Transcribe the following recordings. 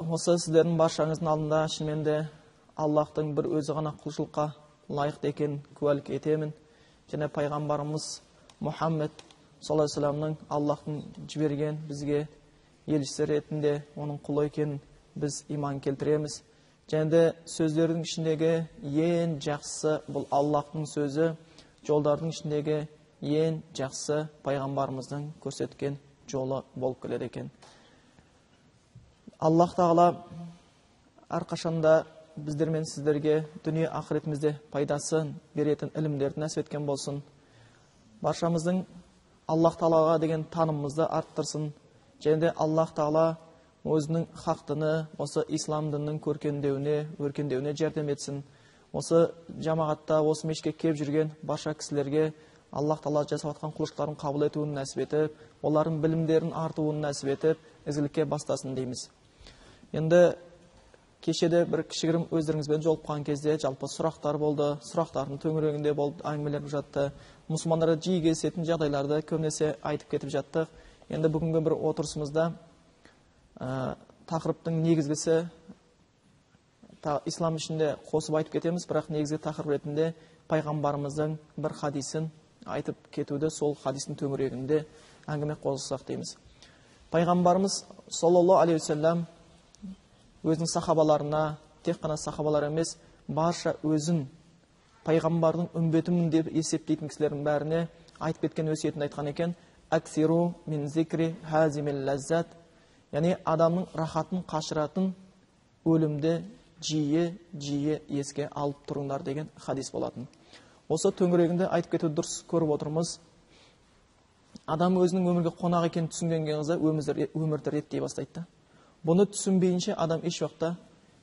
Осы сіздердің баршаңыздың алдында шынымен де Аллахтың бір өзі ғана құлшылыққа лайықты екенін куәлік етемін. Және пайғамбарымыз Мұхаммед саллаллаху алейхи вассаламның Аллахтың жіберген бізге елшісі ретінде оның құлы екенін біз иман келтіреміз. Және де сөздердің ішіндегі ең жақсысы бұл Аллахтың сөзі, жолдардың ішіндегі ең жақсысы пайғамбарымыздың көрсеткен жолы болып келеді екен. Аллах тағала әрқашанда біздер мен сіздерге дүние ақыретімізде пайдасын беретін ілімдерді нәсіп еткен болсын. Баршамыздың Аллах тағалаға деген танымымызды арттырсын. Және де Аллах тағала өзінің хақ діні, осы ислам дінінің көркемдеуіне, өркендеуіне жәрдем етсін. Осы жамағатта, осы мешітке келіп жүрген барша кісілерге Аллах тағала жасап жатқан құлшылықтарын қабыл етуін нәсіп етіп, олардың білімдерін артуын нәсіп етіп, ізгілікке бастасын дейміз. Енді кешеде бір кішігірім өздеріңізбен жолыққан кезде жалпы сұрақтар болды, сұрақтардың төңірегінде болып әңгімелер жатты. Мұсылмандарда жиі кездесетін жағдайларды көбінесе айтып кетіп жаттық. Енді бүгінгі бір отырысымызда тақырыптың негізгісі ислам ішінде қосып айтып кетеміз, бірақ негізгі тақырып ретінде пайғамбарымыздың бір хадисін айтып кетуді, сол хадистің төңірегінде әңгіме қозғасақ дейміз. Пайғамбарымыз саллаллаху алейхи уассалам өзінің сахабаларына, тек қана сахабалар емес, барша өзін пайғамбардың үмбетімін деп есептейтін кісілердің бәріне айтып кеткен өсиетін айтқан екен. Аксиру мин зикри хазимил лаззат, яғни адамның рахатын қашыратын өлімді жиі-жиі еске алып тұрыңдар деген хадис болатын. Осы төңірегінде айтып кетуді дұрыс көріп отырмыз. Адам өзінің өмірге қонақ екенін түсінген кезде өмірді реттей бастайды. Бұны түсінбейінше адам еш уақытта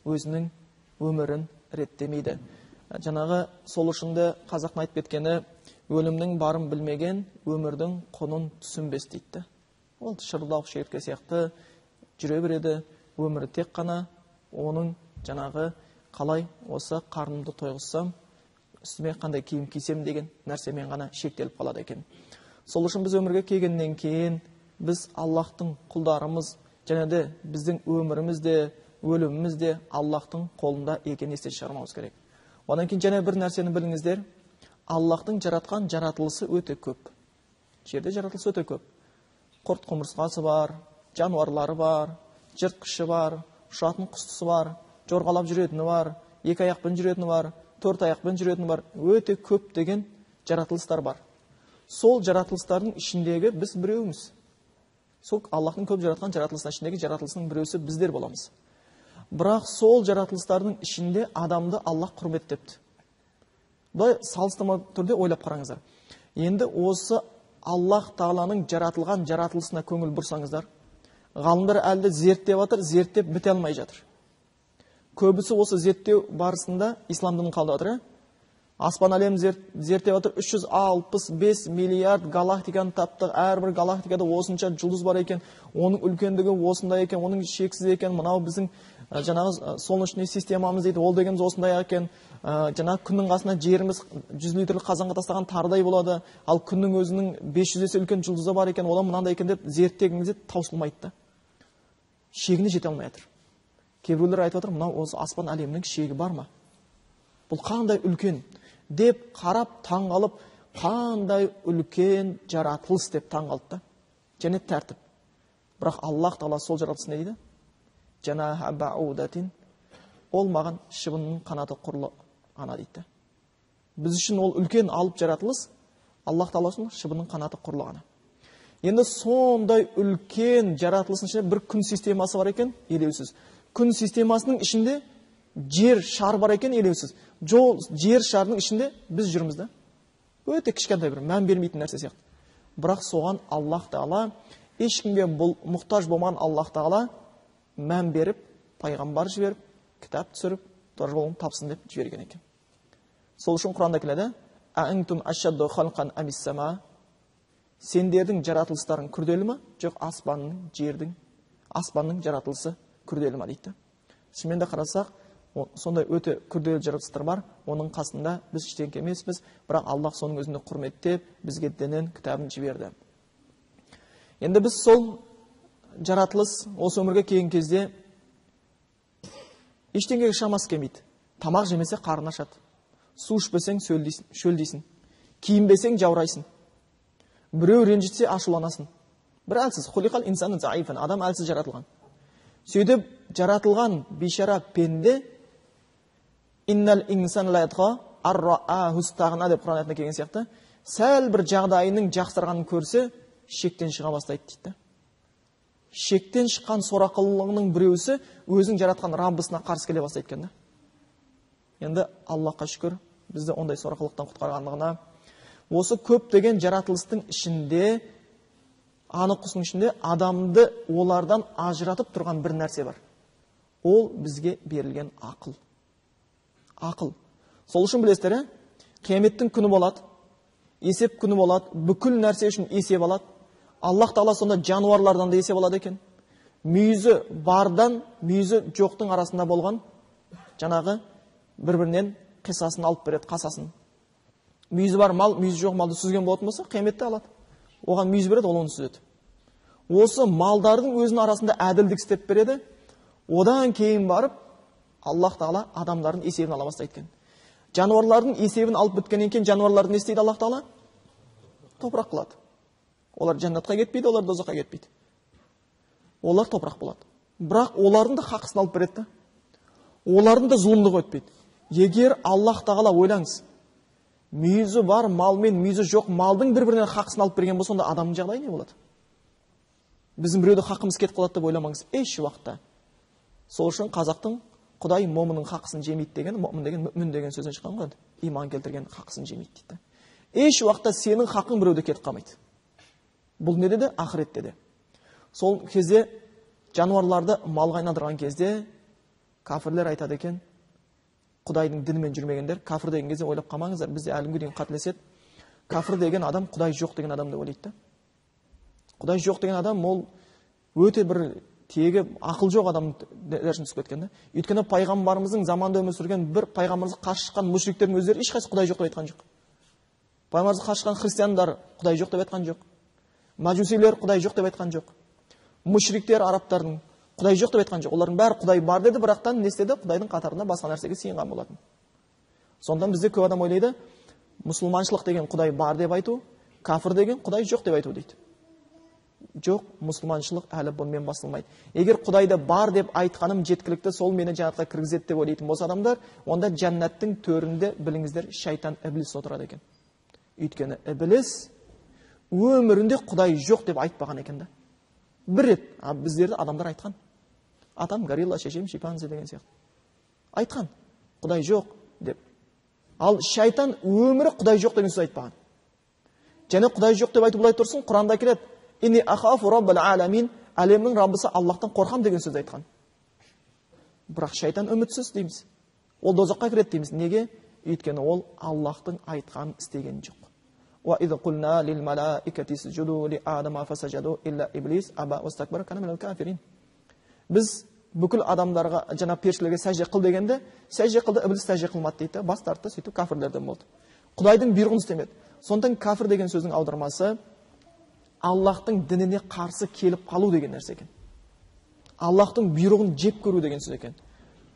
өзінің өмірін реттемейді. Жаңағы сол үшін де қазақтың айтып кеткені, өлімнің барын білмеген өмірдің құнын түсінбес дейді. Ол шырылдауық шегіртке сияқты жүре береді. Өмірі тек қана оның жаңағы қалай осы қарнымды тойғызсам, үстіме қандай киім кисем деген нәрсемен ғана шектеліп қалады екен. Сол үшін біз өмірге келгеннен кейін біз Аллахтың құлдарымыз, және де біздің өміріміз де, өліміміз де Аллахтың қолында екенін естен шығармауымыз керек. Одан кейін және бір нәрсені біліңіздер, Аллахтың жаратқан жаратылысы өте көп. Жерде жаратылысы өте көп. Құрт құмырсқасы бар, жануарлары бар, жыртқышы бар, ұшатын құстысы бар, жорғалап жүретіні бар, екі аяқпен жүретіні бар, төрт аяқпен жүретіні бар. Өте көп деген жаратылыстар бар. Сол жаратылыстардың ішіндегі біз біреуіміз. Сол Аллахтың көп жаратқан жаратылысының ішіндегі жаратылысының біреусі біздер боламыз. Бірақ сол жаратылыстардың ішінде адамды Аллах құрметтепті. Былай салыстырма түрде ойлап қараңыздар. Енді осы Аллах тағаланың жаратылған жаратылысына көңіл бұрсаңыздар, ғалымдар әлі де зерттеп жатыр, зерттеп біте алмай жатыр. Көбісі осы зерттеу барысында ислам дінін қабылдап жатыр. Аспан әлемін зерттеп жатыр, 365 миллиард галактиканы таптық, әрбір галактикада осынша жұлдыз бар екен, оның үлкендігі осындай екен, оның шексіз екен, мынау біздің жаңағы солнечный системамыз дейді, ол дегеніміз осындай екен, жаңағы күннің қасына жеріміз 100 литрлік қазанға тастаған тарыдай болады, ал күннің өзінің 500 есе үлкен жұлдызы бар екен, одан мынандай екен деп зерттеген кезде таусылмайды да. Шегіне жете алмай жатыр. Кейбіреулер айтып жатыр, мынау осы аспан әлемінің шегі бар ма? Бұл қандай үлкен деп қарап таң қалып, қандай үлкен жаратылыс деп таң қалды да. Және тәртіп. Бірақ Аллах тағала сол жаратылыс не дейді? Жанаха баудатин, ол маған шыбынның қанаты құрлы ғана дейді. Біз үшін ол үлкен алып жаратылыс, Аллах тағала үшін шыбынның қанаты құрлы ғана. Енді сондай үлкен жаратылыстың ішінде бір күн системасы бар екен, елеусіз. Күн системасының ішінде жер шар бар екен, елеусіз. Жол, жер шарының ішінде біз жүрміз да. Өте кішкентай бір мән бермейтін нәрсе сияқты. Бірақ соған Аллах тағала, ешкімге бұл мұқтаж болмаған Аллах тағала мән беріп, пайғамбар жіберіп, кітап түсіріп, тура жолын тапсын деп жіберген екен. Сол үшін Құранда келеді, «Аэнтум ашадду халқан амис-сама?» Сендердің жаратылыстарың күрделі ма? Жоқ, аспанның, жердің, аспанның жаратылысы күрделі ма дейді. Шынымен де қарасақ, сондай өте күрделі жаратылыстар бар, оның қасында біз ештеңке емеспіз, бірақ Аллах соның өзінде құрметтеп, бізге дінін, кітабын жіберді. Енді біз сол жаратылыс, осы өмірге келген кезде Ештеңеге шамасы келмейді. Тамақ жемесе қарны ашады. Су ішпесең шөлдейсің. Киінбесең жаурайсың. Біреу ренжітсе ашуланасың. Бір әлсіз, хулиқал инсану заифан, адам әлсіз жаратылған. Сөйтіп жаратылған бейшара пенде иннал инсан ла ятға ар-рааху истағна деп Құран аятында келген сияқты, сәл бір жағдайының жақсарғанын көрсе, шектен шыға бастайды дейді. Шектен шыққан сорақылығының біреусі өзінің жаратқан Раббысына қарсы келе бастайды екен да. Енді Аллахқа шүкір, бізді ондай сорақылықтан құтқарғандығына. Осы көптеген жаратылыстың ішінде, анық құстың ішінде адамды олардан ажыратып тұрған бір нәрсе бар. Ол бізге берілген ақыл. Ақыл. Сол үшін білесіздер, қияметтің күні болады, есеп күні болады, бүкіл нәрсе үшін есеп алады. Аллах тағала сонда жануарлардан да есеп алады екен. Мүйізі бардан, мүйізі жоқтың арасында болған жаңағы бір-бірінен қисасын алып береді, қасасын. Мүйізі бар мал, мүйізі жоқ малды сүзген болатын болса, қияметте алады. Оған мүйіз береді, ол оны сүзеді. Осы малдардың өзінің арасында әділдік істеп береді. Одан кейін барып Аллах тағала адамдардың есебін ала бастайды екен. Жануарлардың есебін алып біткеннен кейін жануарларды не істейді Аллах тағала? Топырақ қылады. Олар жәннатқа кетпейді, олар дозаққа кетпейді. Олар топырақ болады. Бірақ олардың да хақысын алып береді. Олардың да зұлымдығы өтпейді. Егер Аллах тағала, ойлаңыз, мүйізі бар мал мен мүйізі жоқ малдың бір-бірінен хақысын алып берген болса, онда адамның жағдайы не болады? Біздің біреуді хақымыз кетіп қалады деп ойламаңыз еш уақытта. Сол үшін қазақтың Құдай момынның хақысын жемейді деген, момын деген мүмін деген сөзден шыққан ғой, иман келтірген хақысын жемейді дейді. Еш уақытта сенің хақың біреуде кетіп қалмайды. Бұл не деді? Ақырет деді. Сол кезде жануарларды малға айналдырған кезде кәпірлер айтады екен, Құдайдың дінімен жүрмегендер, кәпір деген кезде ойлап қалмаңыздар, бізде әлі күнге дейін қателеседі. Кәпір деген адам Құдай жоқ деген адам деп ойлайды да. Құдай жоқ деген адам ол өте бір тегі ақыл жоқ адам дәрежесіне түсіп кеткен да. Өйткені пайғамбарымыздың заманында өмір сүрген бір пайғамбарымызға қарсы шыққан мушриктердің өздері ешқайсысы Құдай жоқ деп айтқан жоқ. Пайғамбарымызға қарсы шыққан христиандар Құдай жоқ деп айтқан жоқ. Мажусилер Құдай жоқ деп айтқан жоқ. Мушриктер арабтардың Құдай жоқ деп айтқан жоқ. Олардың бәрі Құдай бар деді, бірақтан не істеді? Құдайдың қатарында басқа нәрсеге сиынған болатын. Сондықтан бізде көп адам ойлайды, мұсылманшылық деген Құдай бар деп айту, кәпір деген Құдай жоқ деп айту дейді. Жоқ, мұсылманшылық әлі бұнымен басылмайды. Егер Құдайды бар деп айтқаным жеткілікті, сол мені жәннатқа кіргізеді деп ойлайтын болса адамдар, онда жәннаттың төрінде біліңіздер, шайтан ібіліс отырады екен. Өйткені ібіліс өмірінде Құдай жоқ деп айтпаған екен да. Бір рет, біздерді адамдар айтқан. Атам горилла, шешем шимпанзе деген сияқты. Айтқан, Құдай жоқ деп. Ал шайтан өмірі Құдай жоқ деген сөз айтпаған. Және Құдай жоқ деп айтып былай тұрсын, Құранда келеді. Инни ахафу раббал аламин, әлемнің Раббысы Аллахтан қорқам деген сөз айтқан. Бірақ шайтан үмітсіз дейміз. Ол дозаққа кіреді дейміз. Неге? Өйткені ол Аллахтың айтқанын істеген жоқ. وَإِذْ قُلْنَا لِلْمَلَائِكَةِ اسْجُدُوا لِآدَمَ فَسَجَدُوا إِلَّا إِبْلِيسَ أَبَى وَاسْتَكْبَرَ كَانَ مِنَ الْكَافِرِينَ. Біз бүкіл адамдарға, жаңа періштелерге сәжде қыл дегенде, сәжде қылды, ібіліс сәжде қылмады дейді, бас тартты, сөйтіп кәпірлерден болды. Құдайдың бұйрығын істемеді. Сондықтан кәпір деген сөздің аудармасы Аллахтың дініне қарсы келіп қалу деген нәрсе екен. Аллахтың бұйрығын жек көру деген сөз екен.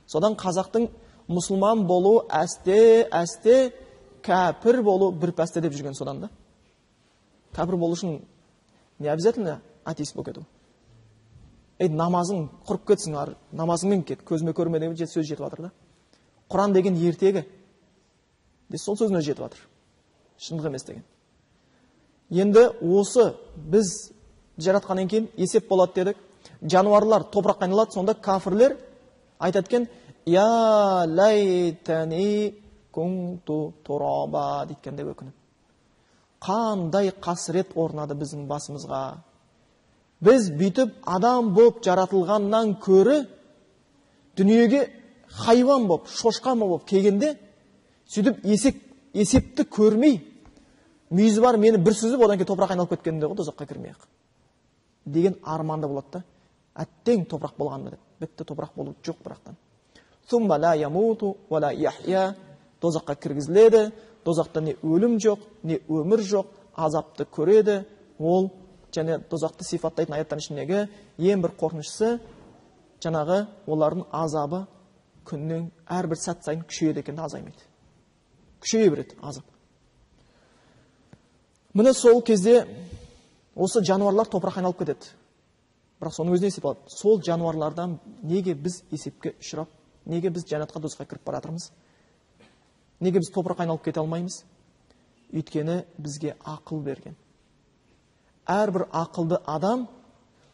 Содан қазақтың мұсылман болу әсте, әсте кәпір болу бір пәсте деп жүрген содан да. Кәпір болу үшін не обязательно атеист болып кету. Ей, намазың құрып кетсін, ар, намазыңмен кет, көзіме көрме деген сөз жетіп жатыр да. Құран деген ертегі. Де сол сөзіне жетіп жатыр. Шындық емес деген. Енді осы біз жаратқаннан кейін есеп болады дедік. Жануарлар топыраққа айналады, сонда кәпірлер айтады екен, «Я лайтани кунту тураба» дейткен деп өкініп. Қандай қасірет орнады біздің басымызға. Біз бүйтіп адам болып жаратылғаннан көрі дүниеге хайуан болып, шошқа болып келгенде, сөйтіп есепті көрмей, мүйізі бар мені бір сүзіп, одан кейін топыраққа айналып кеткенде ғой, тозаққа кірмей-ақ деген арманда болады да. Әттең топырақ болғанда деп. Бітті, топырақ болу жоқ бірақтан. Сумма ла ямуту ва ла яхья. Тозаққа кіргізіледі. Тозақта не өлім жоқ, не өмір жоқ, азапты көреді. Ол және тозақты сипаттайтын аяттардың ішіндегі ең бір қорқыныштысы жаңағы олардың азабы күннен әрбір сәт сайын күшейеді екен, азаймайды. Күшейе береді азап. Міне сол кезде осы жануарлар топыраққа айналып кетеді. Бірақ соның өзіне есеп алады. Сол жануарлардан неге біз есепке ұшырап, неге біз жәннатқа, дозаққа кіріп бара жатырмыз? Неге біз топыраққа айналып кете алмаймыз? Өйткені бізге ақыл берген. Әрбір ақылды адам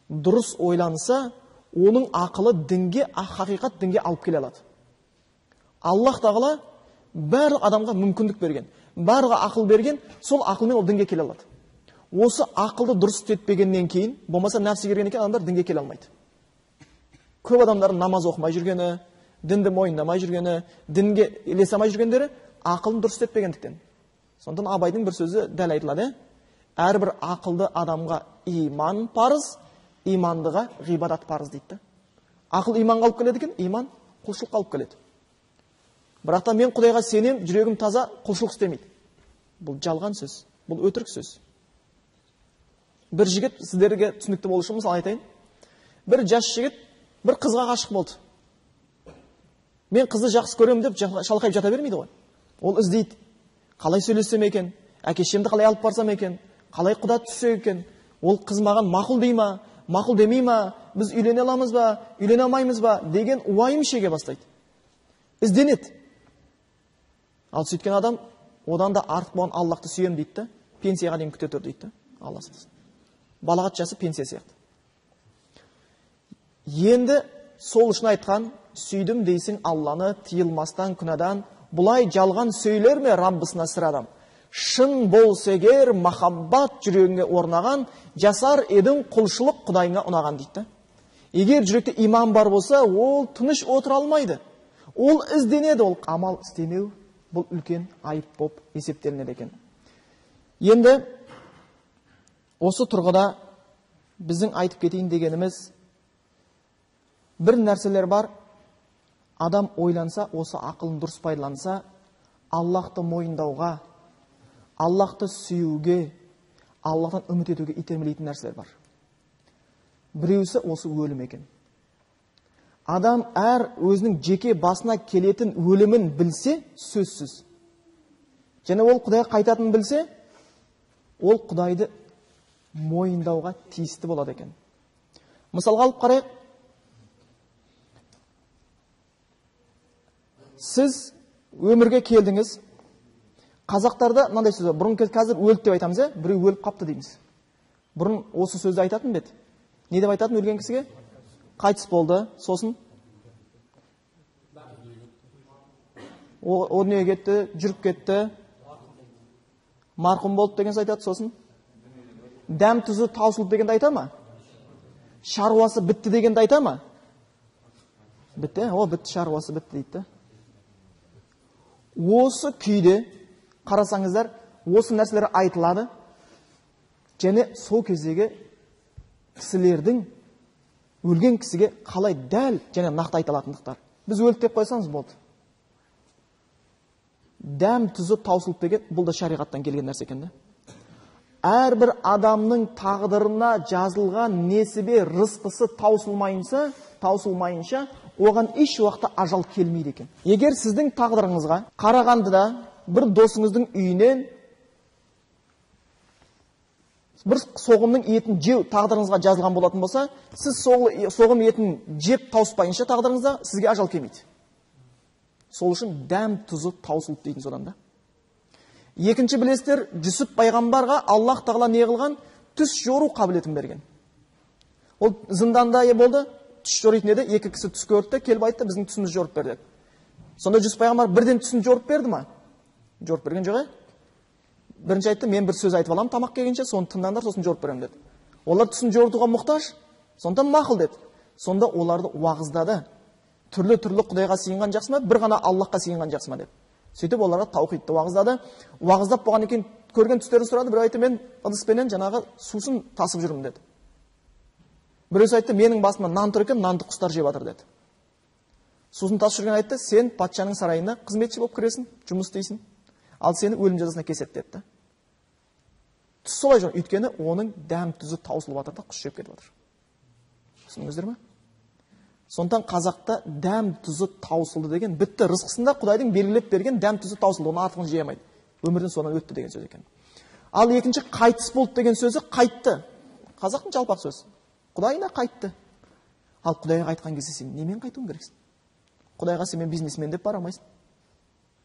дұрыс ойланса, оның ақылы дінге, хақиқат дінге алып келе алады. Аллах тағала барлық адамға мүмкіндік берген, барлығы ақыл берген, сол ақылмен ол дінге келе алады. Осы ақылды дұрыс істетпегеннен кейін, болмаса нәпсі келгеннен кейін адамдар дінге келе алмайды. Көп адамдардың намаз оқымай жүргені, дінді мойындамай жүргені, дінге ілесе алмай жүргендері ақылын дұрыс істетпегендіктен. Сондықтан Абайдың бір сөзі дәл айтылады. Әрбір ақылды адамға иман парыз, имандыға ғибадат парыз дейді. Ақыл иманға алып келеді екен, иман құлшылыққа алып келеді. Бірақ та мен Құдайға сенем, жүрегім таза, құлшылық істемейді. Бұл жалған сөз, бұл өтірік сөз. Бір жігіт, сіздерге түсінікті болу үшін мысал айтайын. Бір жас жігіт бір қызға ғашық болды. Мен қызды жақсы көремін деп шалқайып жата бермейді ғой. Ол іздейді. Қалай сөйлессем екен, әке шешемді қалай алып барсам екен, қалай құда түссек екен, ол қыз маған мақұл дей ма, мақұл демей ма, біз үйлене аламыз ба, үйлене алмаймыз ба деген уайым шеге бастайды. Ізденеді. Ал сөйткен адам одан да артық болған Аллахты сүйем дейді да, пенсияға дейін күте тұр дейді да, Алла сақтасын. Балағат жасы пенсия сияқты. Енді сол үшін айтқан, сүйдім дейсің Алланы тыйылмастан күнәдан, бұлай жалған сөйлер ме Раббысына сыр адам? Шын болса егер махаббат жүрегіңе орнаған, жасар едің құлшылық Құдайыңа ұнаған дейді. Егер жүректе иман бар болса, ол тыныш отыра алмайды. Ол ізденеді, ол амал істемеу, бұл үлкен айып болып есептелінеді екен. Енді осы тұрғыда біздің айтып кетейін дегеніміз, бір нәрселер бар, адам ойланса, осы ақылын дұрыс пайдаланса, Аллахты мойындауға, Аллахты сүюге, Аллахтан үміт етуге итермелейтін нәрселер бар. Біреусі осы өлім екен. Адам әр өзінің жеке басына келетін өлімін білсе, сөзсіз. Және ол Құдайға қайтатынын білсе, ол Құдайды мойындауға тиісті болады екен. Мысалға алып қарайық. Сіз өмірге келдіңіз. Қазақтарда мынандай сөз бар. Бұрын қазір өлді деп айтамыз, біреу өліп қапты дейміз. Бұрын осы сөзді айтатын бе еді? Не деп айтатын өлген кісіге? Қайтыс болды, сосын о дүниеге кетті, жүріп кетті, марқұм болды деген сөз айтады, сосын дәм тұзы таусылды дегенді айта ма? Шаруасы бітті дегенді айта ма? Бітті, о бітті, шаруасы бітті дейді. Осы күйде қарасаңыздар, осы нәрселер айтылады. Және сол кездегі кісілердің өлген кісіге қалай дәл және нақты айта алатындықтар. Біз өлді деп қойсаңыз болды. Дәм тұзы таусылды деген бұл да шариғаттан келген нәрсе екен да. Әрбір адамның тағдырына жазылған несібе рызқысы таусылмайынша оған еш уақытта ажал келмейді екен. Егер сіздің тағдырыңызға Қарағандыда бір досыңыздың үйінен бір соғымның етін жеу тағдырыңызға жазылған болатын болса, сіз соғым етін жеп тауыспайынша тағдырыңызда сізге ажал келмейді. Сол үшін дәм тұзы таусылды дейтін содан да. Екінші білесіздер, Жүсіп пайғамбарға Аллах тағала не қылған? Түс жору қабілетін берген. Ол зынданда болды, түс жоритын еді, екі кісі түс көрді, келіп айтты, біздің түсімізді жорып бер деді. Сонда Жүсіп пайғамбар бірден түсін жорып берді ма? Жорып берген жоқ, Бірінші айтты, мен бір сөз айтып аламын тамақ келгенше, соны тыңдаңдар, сосын жорып беремін деді. Олар түсін жорытуға мұқтаж, сондықтан мақұл деді. Сонда оларды уағыздады. Түрлі-түрлі Құдайға сыйынған жақсы ма, бір ғана Аллахқа сыйынған жақсы ма деп. Сөйтіп оларға таухидты уағыздады. Уағыздап болғаннан кейін көрген түстерін сұрады. Біреу айтты, мен ыдыспенен жаңағы сусын тасып жүрмін деді. Біреусі айтты, менің басымда нан тұр екен, нанды құстар жеп жатыр деді. Сусын тасып жүрген айтты, сен патшаның сарайына қызметші болып кіресің, жұмыс істейсің, ал сені өлім жазасына кеседі депті. Түс солай жоқ, өйткені оның дәм тұзы таусылып жатыр да, құс жеп кетіп жатыр. Түсіндіңіздер ме? Сондықтан қазақта дәм тұзы таусылды деген бітті. Рызқысында Құдайдың белгілеп берген дәм тұзы таусылды, оның артығын жей алмайды. Өмірден содан өтті деген сөз екен. Ал екінші қайтыс болды деген сөзі қайтты. Қазақтың жалпақ сөзі. Құдайына қайтты. Ал Құдайға қайтқан кезде сен немен қайтуың керексің? Құдайға сен мен бизнесмен деп бара алмайсың.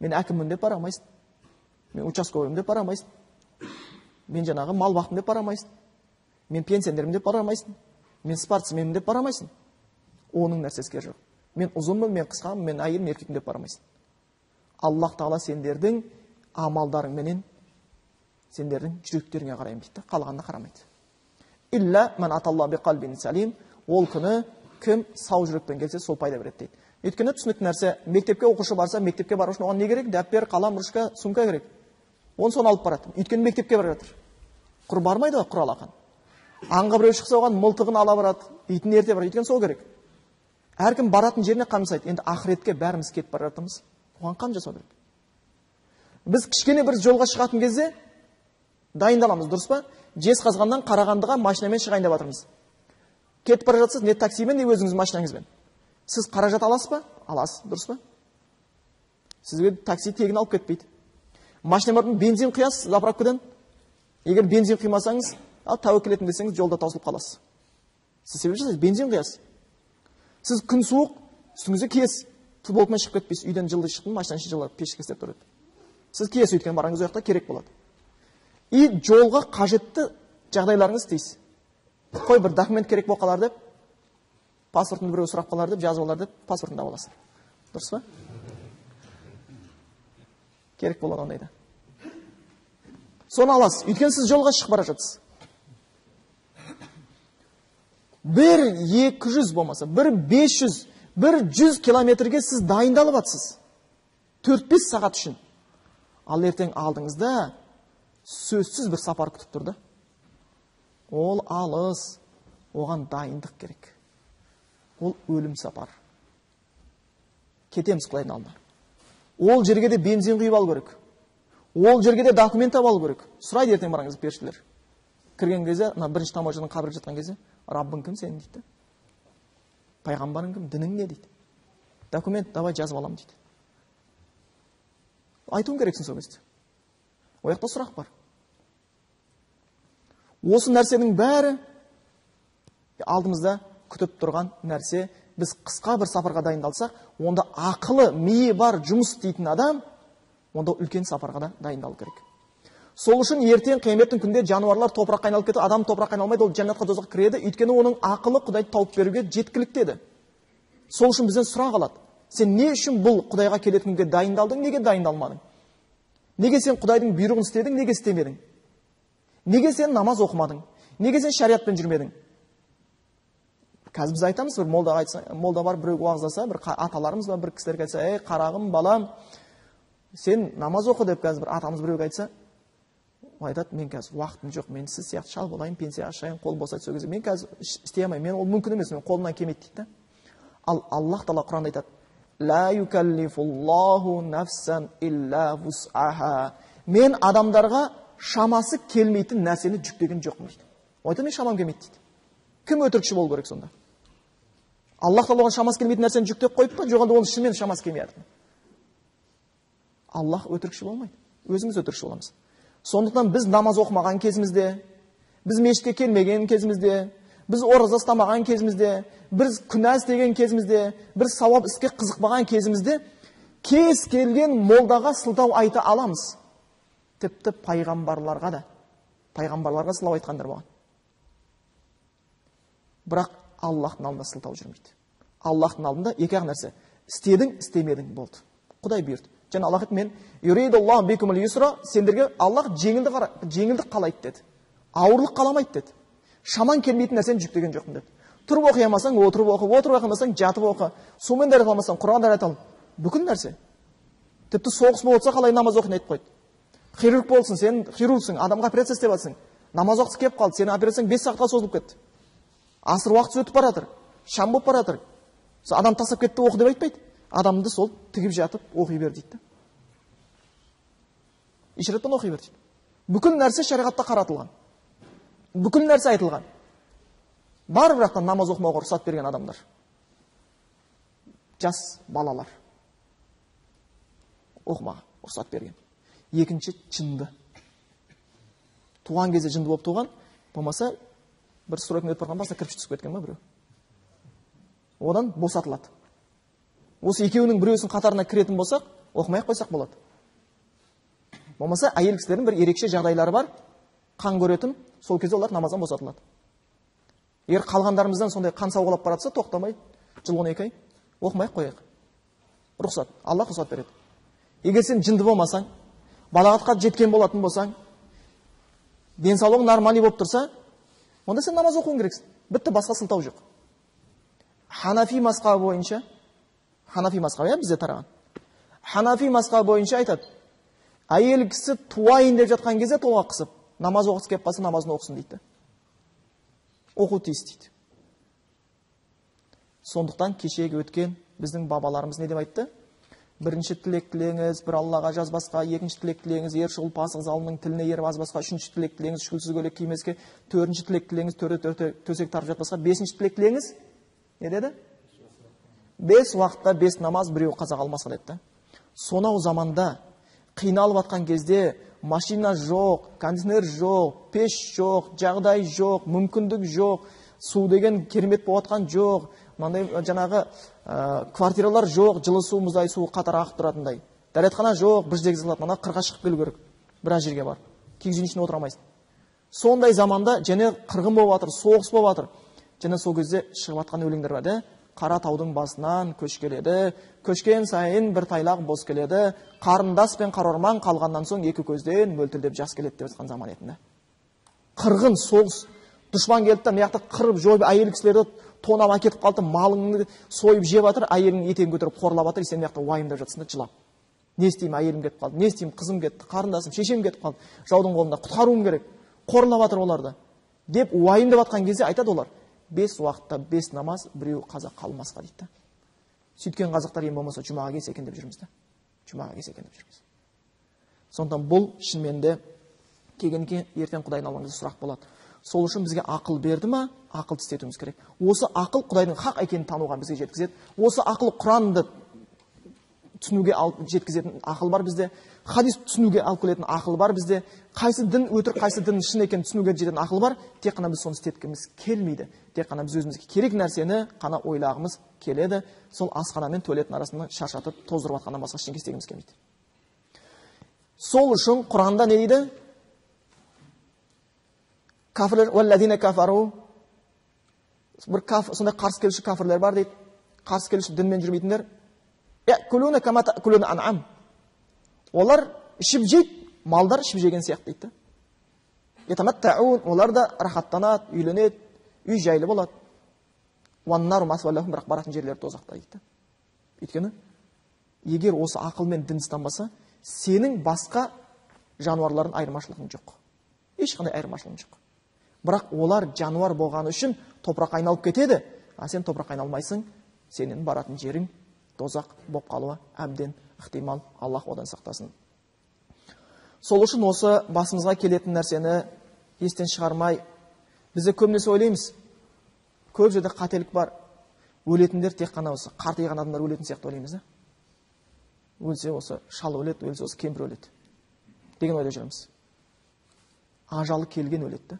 Мен әкіммін деп бара алмайсың. Мен участковыймын деп бара алмайсың. Мен жаңағы мал бақтым деп бара алмайсың. Мен пенсионермін деп бара алмайсың. Мен спортсменмін деп бара алмайсың. Оның нәрсесі керек жоқ. Мен ұзынмын, мен қысқамын, мен әйелмін, еркекпін деп бара алмайсың. Аллах тағала сендердің амалдарыңменен сендердің жүректеріңе қараймын дейді, қалғанына қарамайды. Илля ман аталла би қалбин салим. Ол күні кім сау жүрекпен келсе, сол пайда береді дейді. Өйткені түсінікті нәрсе, мектепке оқушы барса, мектепке бару үшін оған не керек? Дәптер, қалам, ручка, сумка керек. Оны соны алып барады. Өйткені мектепке бара жатыр. Құр бармайды ғой, құр алақан. Аңға біреу шықса, оған мылтығын ала барады, итін ерте барады. Өйткені сол керек. Әркім баратын жеріне қам жасайды. Енді ақыретке бәріміз кетіп бара жатырмыз. Оған қам жасау керек. Біз кішкене бір жолға шығатын кезде дайындаламыз, дұрыс па? Жезқазғаннан Қарағандыға машинамен шығайын деп жатырмыз. Кетіп бара жатсыз, не таксимен, не өзіңіз машинаңызбен. Сіз қаражат аласыз ба? Аласыз, дұрыс па? Сізге такси тегін алып кетпейді. Машина бензин құясыз заправкадан. Егер бензин құймасаңыз, ал тәуекел етемін десеңіз, жолда таусылып қаласыз. Сіз себеп жасайсыз, бензин құясыз. Сіз күн суық, үстіңізге киесіз. Футболкамен шығып кетпейсіз. Үйден жылы шықтым, машинаның іші жылы, пешке істеп тұр еді. Сіз киесіз, өйткені бараңыз ол жақта керек болады. И жолға қажетті жағдайларыңыз істейсіз. Қой бір документ керек болып қалар деп, паспортымды біреу сұрап қалар деп, жазып алар деп, паспортымды алып аласың. Дұрыс па? Керек болады ондайда. Соны аласыз. Өйткені сіз жолға шығып бара жатсыз. 1-200 болмаса, 1-500, 1-100 километрге сіз дайындалып атсыз. 4-5 сағат үшін. Ал ертең алдыңызда сөзсіз бір сапар күтіп тұрды. Ол алыс, оған дайындық керек. Ол өлім сапар. Кетеміз Құдайдың алдына. Ол жерге де бензин құйып алу керек. Ол жерге де документ алу керек. Сұрайды ертең барыңыз періштелер. Кірген кезде, мына бірінші таможнядан қабірге жатқан кезде, Раббың кім сенің дейді. Пайғамбарың кім, дінің не дейді. Документ давай жазып аламын дейді. Айтуың керексің сол кезде. Ол жақта сұрақ бар. Осы нәрсенің бәрі алдымызда күтіп тұрған нәрсе. Біз қысқа бір сапарға дайындалсақ, онда ақылы, миы бар жұмыс істейтін адам, онда үлкен сапарға да дайындалу керек. Сол үшін ертең қияметтің күнде жануарлар топыраққа айналып кетеді, адам топыраққа айналмайды, ол жәннатқа, тозаққа кіреді, өйткені оның ақылы Құдайды тауып беруге жеткілікті еді. Сол үшін бізден сұрақ алады. Сен не үшін бұл Құдайға келетін күнге дайындалдың, неге дайындалмадың? Неге сен Құдайдың бұйрығын істедің, неге істемедің? Неге сен намаз оқымадың? Неге сен шариатпен жүрмедің? Қазір біз айтамыз, бір молдаға айтса, молда бар, біреу уағыздаса, бір аталарымыз бар, бір кісілерге айтса, ей, қарағым, балам, сен намаз оқы деп қазір бір атамыз біреуге айтса, ол айтады, мен қазір уақытым жоқ, мен сіз сияқты шал болайын, пенсияға шығайын, қолым босайды сол кезде, мен қазір істей алмаймын, мен ол мүмкін емес, мен қолымнан келмейді дейді. Ал Аллах тағала Құранда айтады, «Ла юкаллифуллаху нафсан илля вус'аха». Мен адамдарға шамасы келмейтін нәрсені жүктеген жоқпын дейді. Ол айтады, мен шамам келмейді дейді. Кім өтірікші болу керек сонда? Аллах тағала оған шамасы келмейтін нәрсені жүктеп қойып па, жоқ әлде оның шынымен шамасы келмей жатыр ма? Аллах өтірікші болмайды. Өзіміз өтірікші боламыз. Сондықтан біз намаз оқымаған кезімізде, біз мешітке келмеген кезімізде, біз ораза ұстамаған кезімізде, біз күнә істеген кезімізде, бір сауап іске қызықпаған кезімізде кез келген молдаға сылтау айта аламыз. Тіпті пайғамбарларға да, пайғамбарларға сылтау айтқандар болған. Бірақ Аллахтың алдында сылтау жүрмейді. Аллахтың алдында екі-ақ нәрсе: істедің, істемедің, болды. Құдай бұйырды. Және Аллах айтты, мен юридуллаху бикумул юсра, сендерге Аллах жеңілдік қалайды деді. Ауырлық қаламайды деді. Шаман келмейтін нәрсені жүктеген жоқпын деді. Тұрып оқи алмасаң, отырып оқы, отырып оқи алмасаң, жатып оқы, сумен дәрет алмасаң, Құран дәрет ал. Бүкіл нәрсе. Тіпті соғыс болып отырса қалай намаз оқиын айтып қойды. Хирург болсын, сен хирургсың, адамға операция істеп жатсың. Намаз уақыты келіп қалды, сенің операцияң 5 сағатқа созылып кетті. Асыр уақыты өтіп бара жатыр, шам болып бара жатыр. Сол адам тастап кетті, оқы деп айтпайды. Адамды сол тігіп жатып оқи бер дейді. Ишараттан оқи бер дейді. Бүкіл нәрсе шариғатта қаратылған. Бүкіл нәрсе айтылған. Бар бірақтан намаз оқымауға рұқсат берген адамдар. Жас балалар оқымаға рұқсат берген. Екінші, жынды. Туған кезде жынды болып туған, болмаса бір стройкадан өтіп барған басына кірпіш түсіп кеткен ба біреу. Одан босатылады. Осы екеуінің біреусінің қатарына кіретін болсақ, оқымай ақ қойсақ болады. Болмаса әйел кісілердің бір ерекше жағдайлары бар, қан көретін, сол кезде олар намаздан босатылады. Егер қалғандарымыздан сондай қан сауғалап баратса, тоқтамай, жыл 12 ай оқымай ақ қояйық. Рұқсат, Алла рұқсат береді. Егер сен жынды болмасаң, балағатқа жеткен болатын болсаң, денсаулығың нормальный болып тұрса, онда сен намаз оқуың керексің. Бітті, басқа сылтау жоқ. Ханафи мазхабы бойынша, Ханафи мазхабы, бізде тараған. Ханафи мазхабы бойынша айтады, әйел кісі туайын деп жатқан кезде толғақ қысып, намаз оқысы келіп қалса, намазын оқысын дейді. Оқу тиіс дейді. Сондықтан кешегі өткен біздің бабаларымыз не деп айтты? Бірінші тілек тілеңіз, бір Аллаға жазбасқа, екінші тілек тілеңіз, ер шұғыл пасық залымның тіліне еріп азбасқа, үшінші тілек тілеңіз, үшкілсіз көйлек кимеске, төртінші тілек тілеңіз, төрде төсек тартып жатпасқа, бесінші тілек тілеңіз, не деді? 5 уақытта 5 намаз, біреу қаза қалмасқа деді. Сонау заманда қиналып атқан кезде машина жоқ, кондиционер жоқ, пеш жоқ, жағдай жоқ, мүмкіндік жоқ, су деген керемет болып атқан жоқ, мынандай жаңағы квартиралар жоқ, жылы су, мұздай су қатар ағып тұратындай. Дәретхана жоқ, бір жерге салатын, ана қырға шығып келу керек, біраз жерге барып. Киіз үйдің ішінде отыра алмайсың. Сондай заманда және қырғын болып жатыр, соғыс болып жатыр. Және сол кезде шығып атқан өлеңдер бар, да? Қара таудың басынан көш келеді, көшкен сайын бір тайлақ бос келеді, қарындас пен қара орман қалғаннан соң екі көзден мөлтілдеп жас келеді деп жатқан заман еді. Қырғын, соғыс, дұшпан келді де, мына жақта қырып жойып әйел кісілерді тонап әкетіп қалды, малыңды сойып жеп жатыр, әйеліңнің етегін көтеріп қорлап жатыр, сен мына жақта уайымдап жатсың да жылап. Не істеймін, әйелім кетіп қалды, не істеймін, қызым кетті, қарындасым, шешем кетіп қалды, жаудың қолында, құтқаруым керек, қорлап жатыр оларды деп уайымдап жатқан кезде айтады олар, 5 уақытта 5 намаз, біреу қазақ қалмасқа дейді. Сөйткен қазақтар ең болмаса жұмаға келсе екен деп жүрміз да. Жұмаға келсе екен деп жүрміз. Сондықтан бұл шынымен де келген кейін ертең Құдайдың алдында сұрақ болады. Сол үшін бізге ақыл берді ма, ақыл істетуіміз керек. Осы ақыл Құдайдың хақ екенін тануға бізге жеткізеді. Осы ақыл Құранды түсінуге алып жеткізетін ақыл бар бізде. Хадис түсінуге алып келетін ақыл бар бізде. Қайсы дін өтірік, қайсы дін шын екенін түсінуге жететін ақыл бар. Тек қана біз соны істеткіміз келмейді. Тек қана біз өзімізге керек нәрсені қана ойлағымыз келеді. Сол асхана мен туалеттің арасында шаршатып, тоздырып жатқаннан басқа ештеңе істегіміз келмейді. Сол үшін Құранда не дейді? Кафірлер, уәлләзина кафару, бір сондай қарсы келуші кафірлер бар дейді. Қарсы келуші дінмен жүрмейтіндер. Яъкулуна кама таъкулуна ан'ам. Олар ішіп жейді, малдар ішіп жеген сияқты дейді. Ятаматтаун, олар да рахаттанады, үйленеді, үй жайлы болады. Уаннару масвал лахум, бірақ баратын жерлері тозақта дейді. Өйткені егер осы ақылмен дін ұстанбаса, сенің басқа жануарлардың айырмашылығың жоқ. Ешқандай айырмашылығың жоқ. Бірақ олар жануар болғаны үшін топыраққа айналып кетеді, а сен топыраққа айналмайсың, сенің баратын жерің тозақ болып қалуы әбден ықтимал. Аллах одан сақтасын. Сол үшін осы басымызға келетін нәрсені естен шығармай, бізде көбінесе ойлаймыз, көп жерде қателік бар, өлетіндер тек қана осы қартайған адамдар өлетін сияқты ойлаймыз, да? Өлсе осы шал өледі, өлсе осы кемпір өледі деген ойда жүреміз. Ажалы келген өледі, да?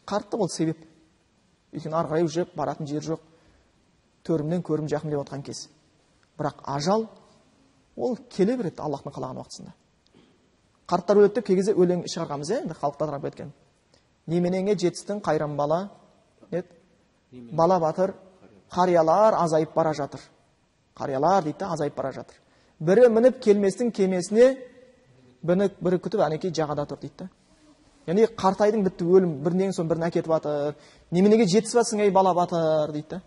Қарттық ол себеп. Өйткені ары қарай уже баратын жер жоқ. Төрімнен көрім жақын деп отқан кез. Бірақ ажал ол келе береді Аллахтың қалаған уақытысында. Қарттар өледі деп кей кезде өлең шығарғанбыз, енді халықта тарап кеткен. Неменеңе жетістің қайран бала, нет? Бала батыр, қариялар азайып бара жатыр. Қариялар дейді да, азайып бара жатыр. Бірі мініп келместің кемесіне, бірі күтіп әнекей жағада тұр дейді да. Яғни қартайдың бітті өлім, бірінен соң бірін әкетіп жатыр. Неменеге жетісіп жатсың ей бала батыр дейді да.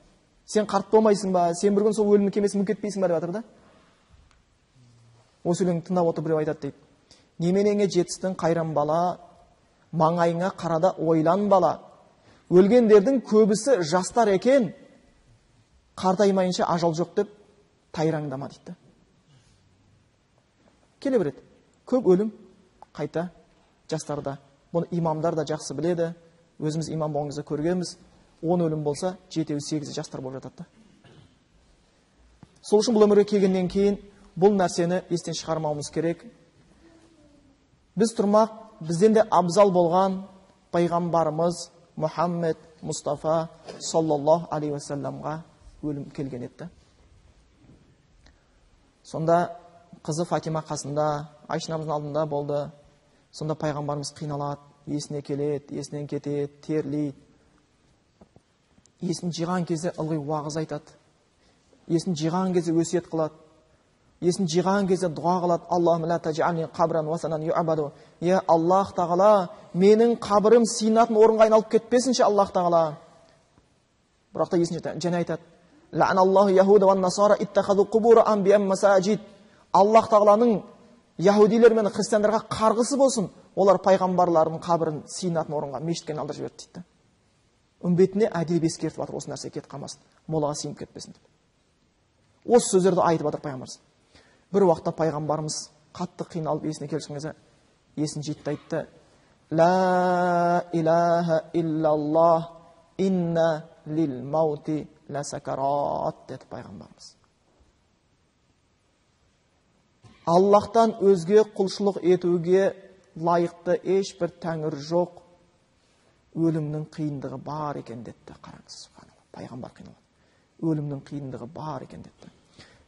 Сен қарт болмайсың ба, сен бір күн сол өлімнің кемесін мініп кетпейсің ба деп жатыр да. Осы өлеңді тыңдап отырып біреу айтады дейді. Неменеңе жетістің қайран бала, маңайыңа қарада ойлан бала. Өлгендердің көбісі жастар екен, қартаймайынша ажал жоқ деп тайраңдама дейді. Келе береді. Көп өлім қайта жастарда. Бұны имамдар да жақсы біледі. Өзіміз имам болған кезде көргенбіз. 10 өлім болса, 7-8 жастар болып жатады да. Сол үшін бұл өмірге келгеннен кейін бұл нәрсені естен шығармауымыз керек. Біз тұрмақ, бізден де абзал болған пайғамбарымыз Мұхаммед Мұстафа саллаллаху алейхи уассаламға өлім келген еді. Сонда қызы Фатима қасында, Айша анамыздың алдында болды. Сонда пайғамбарымыз қиналады, есіне келеді, есінен кетеді, терлейді. Есін жиған кезде ылғи уағыз айтады. Есін жиған кезде өсиет қылады. Есін жиған кезде дұға қылады. Аллахумма ла таж'ални қабран васанан ю'баду. Е Аллах тағала, менің қабірім сыйынатын орынға айналып кетпесінші, Аллах тағала. Бірақ та есін және айтады. Ла'аналлаху яхуда ван насара иттахазу қубура анбия масажид. Аллах тағаланың яһудилер мен христиандарға қарғысы болсын, олар пайғамбарлардың қабірін сыйынатын орынға, мешітке айналдырып жіберді дейді. Үмбетіне әдеп ескертіп жатыр, осы нәрсе кетіп қалмасын, молаға сыйынып кетпесін деп. Осы сөздерді айтып жатыр пайғамбарымыз. Бір уақытта пайғамбарымыз қатты қиналып есіне келіп шыққан кезде есін жетті, айтты: Ла илаха иллаллах, инна лил маути ла сакарат деді пайғамбарымыз. Аллахтан өзге құлшылық етуге лайықты ешбір тәңір жоқ, өлімнің қиындығы бар екен деді. Қараңыз, субханалла, пайғамбар қиналады. Өлімнің қиындығы бар екен деді.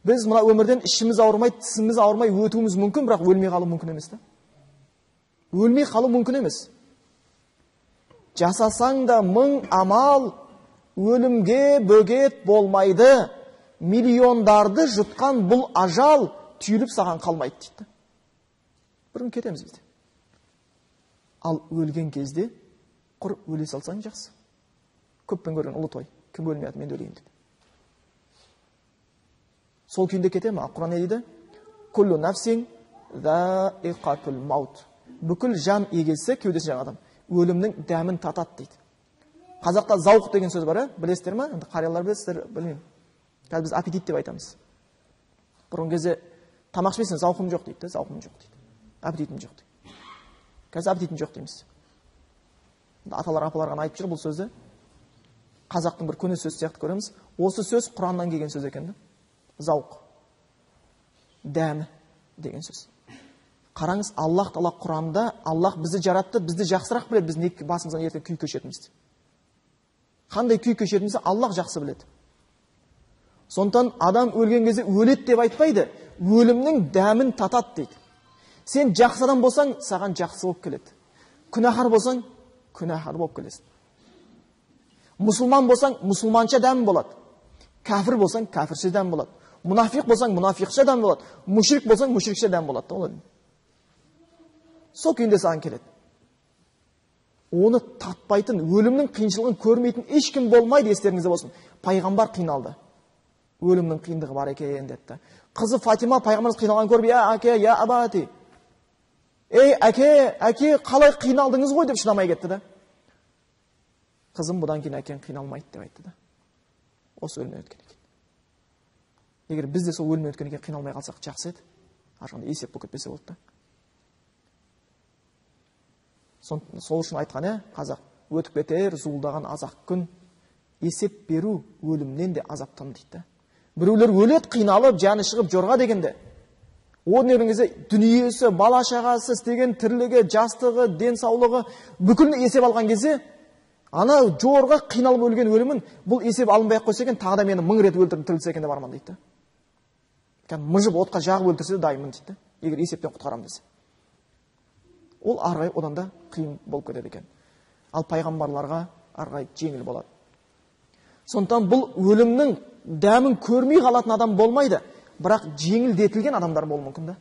Біз мына өмірден ішіміз ауырмай, тісіміз ауырмай өтуіміз мүмкін, бірақ өлмей қалу мүмкін емес та. Өлмей қалу мүмкін емес. Жасасаң да мың амал, өлімге бөгет болмайды. Миллиондарды жұтқан бұл ажал түйіліп саған қалмайды дейді. Бір күн кетеміз біз де. Ал өлген кезде құр өле салсаң жақсы. Көппен көрген ұлы той. Кім өлмей, мен де өлейін деп. Сол күйінде кете ме? Құран не дейді? Куллу нафсин заиқатул маут. Бүкіл жан егесі, кеудесі жан адам, өлімнің дәмін татады дейді. Қазақта зауық деген сөз бар, білесіздер ме? Енді қариялар білесіздер, білмеймін. Қазір біз аппетит деп айтамыз. Бұрын кезде тамақ ішпесең зауқым жоқ дейді, зауқым жоқ дейді. Аппетитім жоқ дейді. Қазір аппетитім жоқ дейміз. Аталар, апалар ғана айтып жүр бұл сөзді. Қазақтың бір көне сөз сияқты көреміз. Осы сөз Құраннан келген сөз екен. Зауқ, дәмі деген сөз. Қараңыз, Аллах тағала Құранда, Аллах бізді жаратты, бізді жақсырақ біледі, біз не басымыздан ертең күй кешетінімізді. Қандай күй кешетінімізді Аллах жақсы біледі. Сондықтан адам өлген кезде өледі деп айтпайды, өлімнің дәмін татады дейді. Сен жақсы адам болсаң, саған жақсы болып келеді. Күнәһар болсаң, күнәһар болып келесің. Мұсылман болсаң, мұсылманша дәм болады. Кәфір болсаң, кәфірше дәм болады. Мұнафиқ болсаң, мұнафиқша дәм болады. Мушрик болсаң, мушрикше дәм болады. Сол күйінде саған келеді. Оны татпайтын, өлімнің қиыншылығын көрмейтін ешкім болмайды, естеріңізде болсын. Пайғамбар қиналды. Өлімнің қиындығы бар екен депті. Қызы Фатима пайғамбарымыз қиналған көріп, я әке, я абати. Ей әке, әке, қалай қиналдыңыз ғой деп шыдамай кетті да. Қызым, бұдан кейін әкең қиналмайды деп айтты да. Осы өлімнен өткен екен. Егер біз де сол өлімнен өткен екен қиналмай қалсақ жақсы еді. Ар жағында есеп болып кетпесе болды да. Сол үшін айтқан, қазақ, өтіп кетер зуылдаған азақ күн, есеп беру өлімнен де азаптан дейді. Біреулер өледі қиналып, жаны шығып жорға дегенде. Оның өлген кезде дүниесі, бала шағасы, істеген тірлігі, жастығы, денсаулығы бүкілін есеп алған кезде, ана жорға қиналып өлген өлімін бұл есеп алынбай ақ қойса екен, тағы да мені 1000 рет өлтіріп тірілсе екен деп армандайды. Кәдімгі мыжып отқа жағып өлтірсе де дайынмын дейді, егер есептен құтқарамын десе. Ол ары қарай одан да қиын болып кетеді екен. Ал пайғамбарларға ары қарай жеңіл болады. Сондықтан бұл өлімнің дәмін көрмей қалатын адам болмайды, бірақ жеңілдетілген адамдар болуы мүмкін да.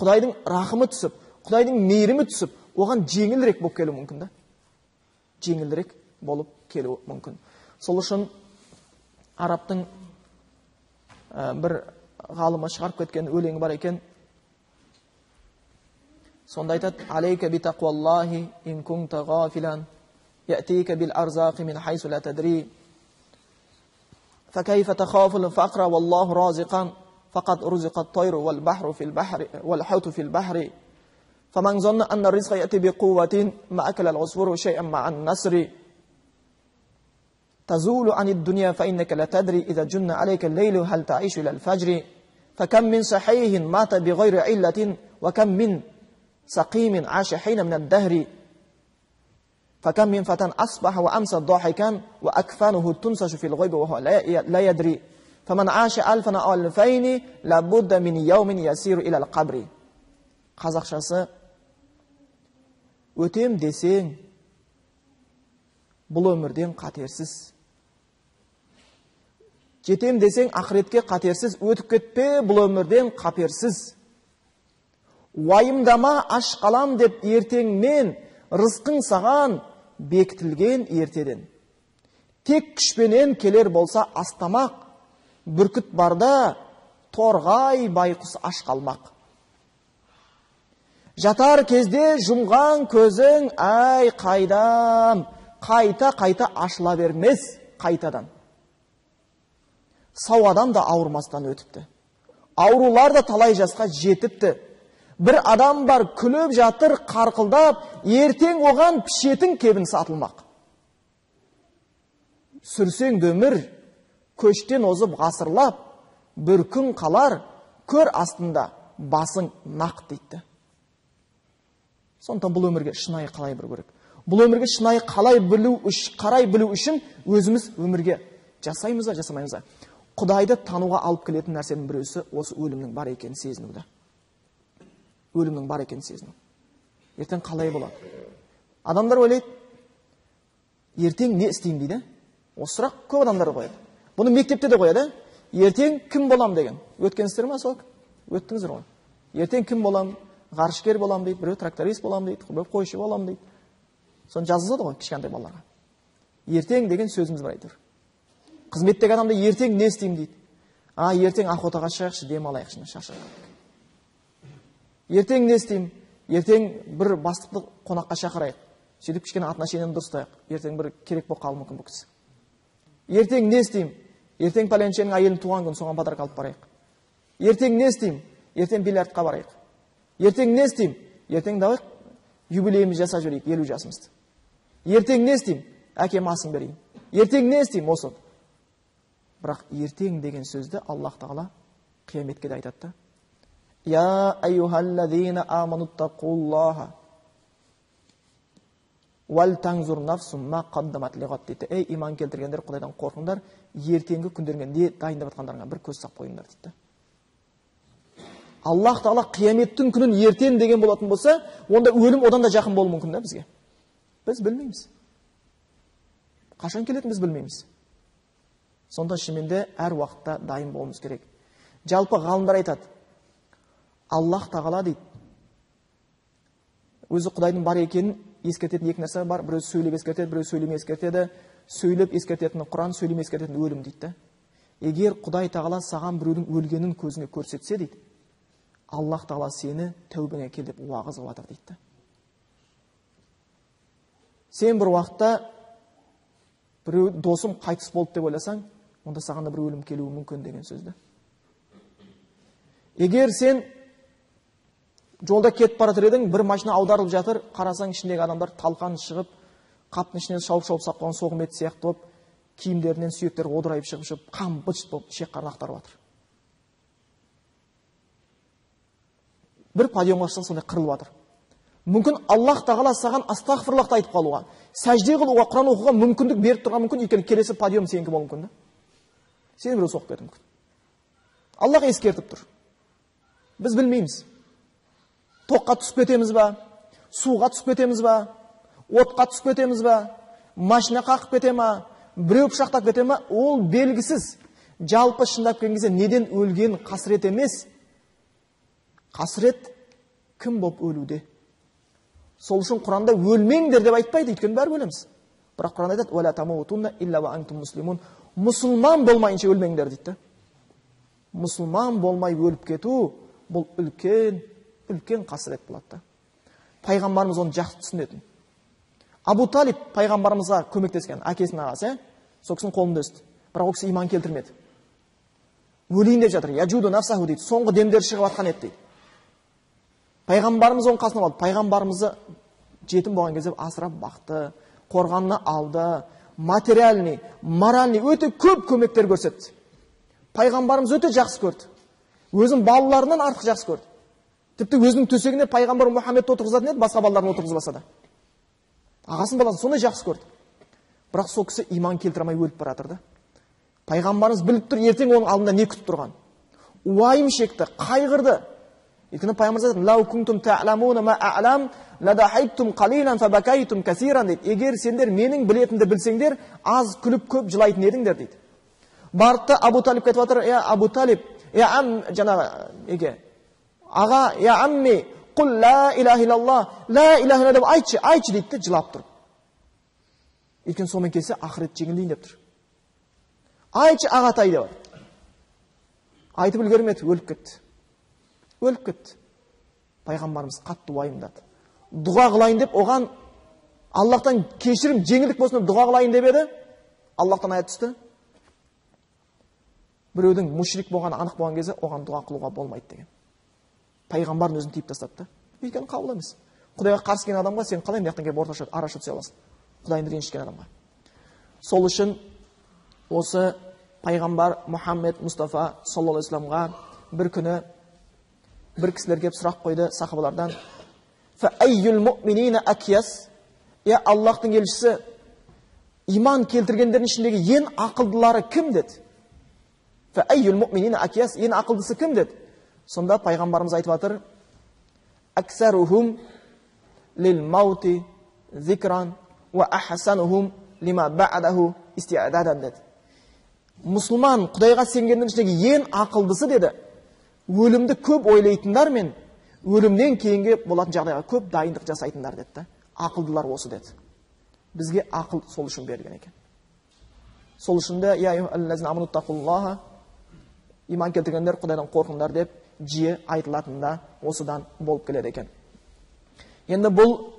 Құдайдың рахымы түсіп, Құдайдың мейірімі түсіп, оған жеңілірек болып келуі мүмкін да. Жеңілірек болып келуі мүмкін. Сол үшін арабтың бір ғалымы шығарып кеткен өлеңі бар екен. Сонда айтады: «Алейка би тақваллахи ин кунта ғафилан, яътика бил арзақи мин хайсу ла тадри, факайфа тахафу л-фақра валлаху разиқан, фақад рузиқа ат-тайру вал бахру фил бахри вал хуту фил бахри, фаман занна анна ризқа яъти би қувватин ма акала ал-усфуру шай'ан ма'ан насри». تزول عن الدنيا فإنك لا تدري إذا جن عليك الليل هل تعيش إلى الفجر فكم من صحيح مات بغير علة وكم من سقيم عاش حين من الدهر فكم من فتى أصبح وأمسى ضاحكا وأكفانه تنسج في الغيب وهو لا يدري فمن عاش ألفا أو ألفين لابد من يوم يسير إلى القبر. Қазақшасы: өтем десең бұл өмірден қатерсіз, жетем десең ақыретке қатерсіз, өтіп кетпе бұл өмірден қаперсіз. Уайымдама аш қалам деп ертеңмен, рызқың саған бекітілген ертеден. Тек күшпенен келер болса астамақ, бүркіт барда торғай байқұс аш қалмақ. Жатар кезде жұмған көзің, әй қайдам, қайта-қайта ашыла бермес қайтадан. Сау адам да ауырмастан өтіпті. Аурулар да талай жасқа жетіпті. Бір адам бар күліп жатыр қарқылдап, ертең оған пішетін кебін сатылмақ. Сүрсең дөмір, көштен озып ғасырлап, бір күн қалар, көр астында басың нақ дейді. Сондықтан бұл өмірге шынайы қалай білу керек. Бұл өмірге шынайы қалай білу, қарай білу үшін өзіміз өмірге жасаймыз ба, жасамаймыз ба? Құдайды тануға алып келетін нәрсенің біреусі осы өлімнің бар екенін сезінуді. Өлімнің бар екенін сезіну. Ертең қалай болады? Адамдар ойлайды, ертең не істеймін дейді. Осы сұрақ көп адамдар қояды. Бұны мектепте де қояды. Ертең кім болам деген. Өткенсіздер ма сол? Өттіңіздер ғой. Ертең кім болам? Ғарышкер болам дейді, біреу тракторист болам дейді, біреу қойшы болам дейді. Соны жазғызады ғой кішкентай балаларға. Ертең деген сөзіміз бар әйтеуір. Қызметтегі адамда ертең не істеймін дейді. А, ертең охотаға шығайықшы, дем алайықшы, шаршап. Ертең не істеймін? Ертең бір бастықты қонаққа шақырайық. Сөйтіп кішкене отношениені дұрыстайық. Ертең бір керек болып қалуы мүмкін бұл кісі. Ертең не істеймін? Ертең пәленшенің әйелінің туған күні, соған подарок алып барайық. Ертең не істеймін? Ертең бильярдқа барайық. Ертең не істеймін? Ертең давай юбилейімізді жасап жіберейік, 50 жасымызды. Ертең не істеймін? Әкем асын берейін. Ертең не істеймін? Осы. Бірақ ертең деген сөзді Аллах тағала қияметке де айтады да. Я айюхаллазина амануттақуллаха уәл таңзур нафсум ма қаддамат лиғат дейді. Ей, иман келтіргендер, Құдайдан қорқыңдар, ертеңгі күндеріңе не дайындап жатқандарыңа бір көз сап қойыңдар дейді. Аллах тағала қияметтің күнін ертең деген болатын болса, онда өлім одан да жақын болуы мүмкін да бізге. Біз білмейміз. Қашан келетінін біз білмейміз. Сонда шынымен де әр уақытта дайын болуымыз керек. Жалпы ғалымдар айтады, Аллах тағала дейді, өзі Құдайдың бар екенін ескертетін екі нәрсе бар. Біреу сөйлеп ескертеді, біреу сөйлемей ескертеді. Сөйлеп ескертетіні Құран, сөйлемей ескертетіні өлім дейді. Егер Құдай тағала саған біреудің өлгенін көзіңе көрсетсе дейді, Аллах тағала сені тәубеңе кел деп уағыз қылып жатыр дейді. Сен бір уақытта біреу досым қайтыс болды деп ойласаң, онда саған да бір өлім келуі мүмкін деген сөзді. Егер сен жолда кетіп бара жатыр едің, бір машина аударылып жатыр, қарасаң ішіндегі адамдар талқан шығып, қаптың ішінен шауып-шауып сап қойған соғым еті сияқты болып, киімдерінен сүйектері одырайып шығып, қан быт-шыт болып ішек қарын ақтарып жатыр. Бір подъемға шықсаң сондай қырылып жатыр. Мүмкін Аллах тағала саған астағфирлахты айтып қалуға, сәжде қылуға, Құран оқуға мүмкіндік беріп тұрған мүмкін, өйткені келесі подъем сенікі болуы мүмкін да. Сені біреу соғып кетуі мүмкін. Аллах ескертіп тұр. Біз білмейміз. Тоққа түсіп кетеміз ба? Суға түсіп кетеміз ба? Отқа түсіп кетеміз ба? Машина қағып кете ма? Біреу пышақтап кете ма? Ол белгісіз. Жалпы шындап келген кезде неден өлген қасірет емес. Қасірет кім болып өлуде? Сол үшін Құранда өлмеңдер деп айтпайды, өйткені бәрі өлеміз. Бірақ Құран айтады, «Уәлә тамутунна илля уа антум муслимун». Мұсылман болмайынша өлмеңдер дейді. Мұсылман болмай өліп кету бұл үлкен, үлкен қасірет болады. Пайғамбарымыз оны жақсы түсінетін. Абу Талиб пайғамбарымызға көмектескен, әкесінің ағасы, сол кісінің қолында өсті. Бірақ ол кісі иман келтірмеді. Өлейін деп жатыр. Яджуду нафсаху дейді. Соңғы демдері шығып жатқан еді дейді. Пайғамбарымыз оның қасына алды. Пайғамбарымызды жетім болған кезде асырап бақты, қорғанына алды. Материальный, моральный өте көп көмектер көрсетті. Пайғамбарымыз өте жақсы көрді. Өзінің балаларынан артық жақсы көрді. Тіпті өзінің төсегіне пайғамбар Мұхаммедті отырғызатын еді, басқа балаларын отырғызбаса да. Ағасының баласын сондай жақсы көрді. Бірақ сол кісі иман келтіре алмай өліп бара жатыр да. Пайғамбарымыз біліп тұр, ертең оның алдында не күтіп тұрған. Уайым шекті, қайғырды. Өйткені пайғамбарымыз айтады, «Лау кунтум та'ламуна ма a'лам, ладахайтум қалилан фабакайтум касиран» дейді. Егер сендер менің білетінімді білсеңдер, аз күліп көп жылайтын едіңдер дейді. Барды Абу Талибке айтып жатыр, «Я Абу Талиб, я ам жаңағы неге? Аға, я амми, құл ла илаха иллаллах, ла илаха илlallah деп айтшы, айтшы» дейді де жылап тұр. Өйткені сонымен келсе ақырет жеңілдейін деп тұр. Айтшы ағатай деп. Айтып үлгермеді, өліп кетті. Өліп кетті. Пайғамбарымыз қатты уайымдады. Дұға қылайын деп оған Аллахтан кешірім, жеңілдік болсын деп дұға қылайын деп еді. Аллахтан аят түсті. Біреудің мушрик болғаны анық болған кезде оған дұға қылуға болмайды деген. Пайғамбардың өзін тиіп тастады да. Өйткені қабыл емес. Құдайға қарсы келген адамға сен қалай мына жақтан келіп орташа араша түсе аласың? Құдайын ренжіткен адамға. Сол үшін осы пайғамбар Мұхаммед Мұстафа саллаллаху алейхи вассаламға бір күні бір кісілер келіп сұрақ қойды сахабалардан. Фа айюл муъминина акяс? Я Аллахтың елшісі, иман келтіргендердің ішіндегі ең ақылдылары кім деді? Фа айюл муъминина акяс? Ең ақылдысы кім деді? Сонда пайғамбарымыз айтып жатыр: «Аксарухум лил маути зикран уа ахсанухум лима ба'даху исти'дадан» деді. Мұсылман, Құдайға сенгендердің ішіндегі ең ақылдысы деді, өлімді көп ойлайтындар мен өлімнен кейінгі болатын жағдайға көп дайындық жасайтындар деді. Ақылдылар осы деді. Бізге ақыл сол үшін берілген екен. Сол үшін де я айюхаллазина амануттақуллаха, иман келтіргендер Құдайдан қорқыңдар деп жиі айтылатында осыдан болып келеді екен. Енді бұл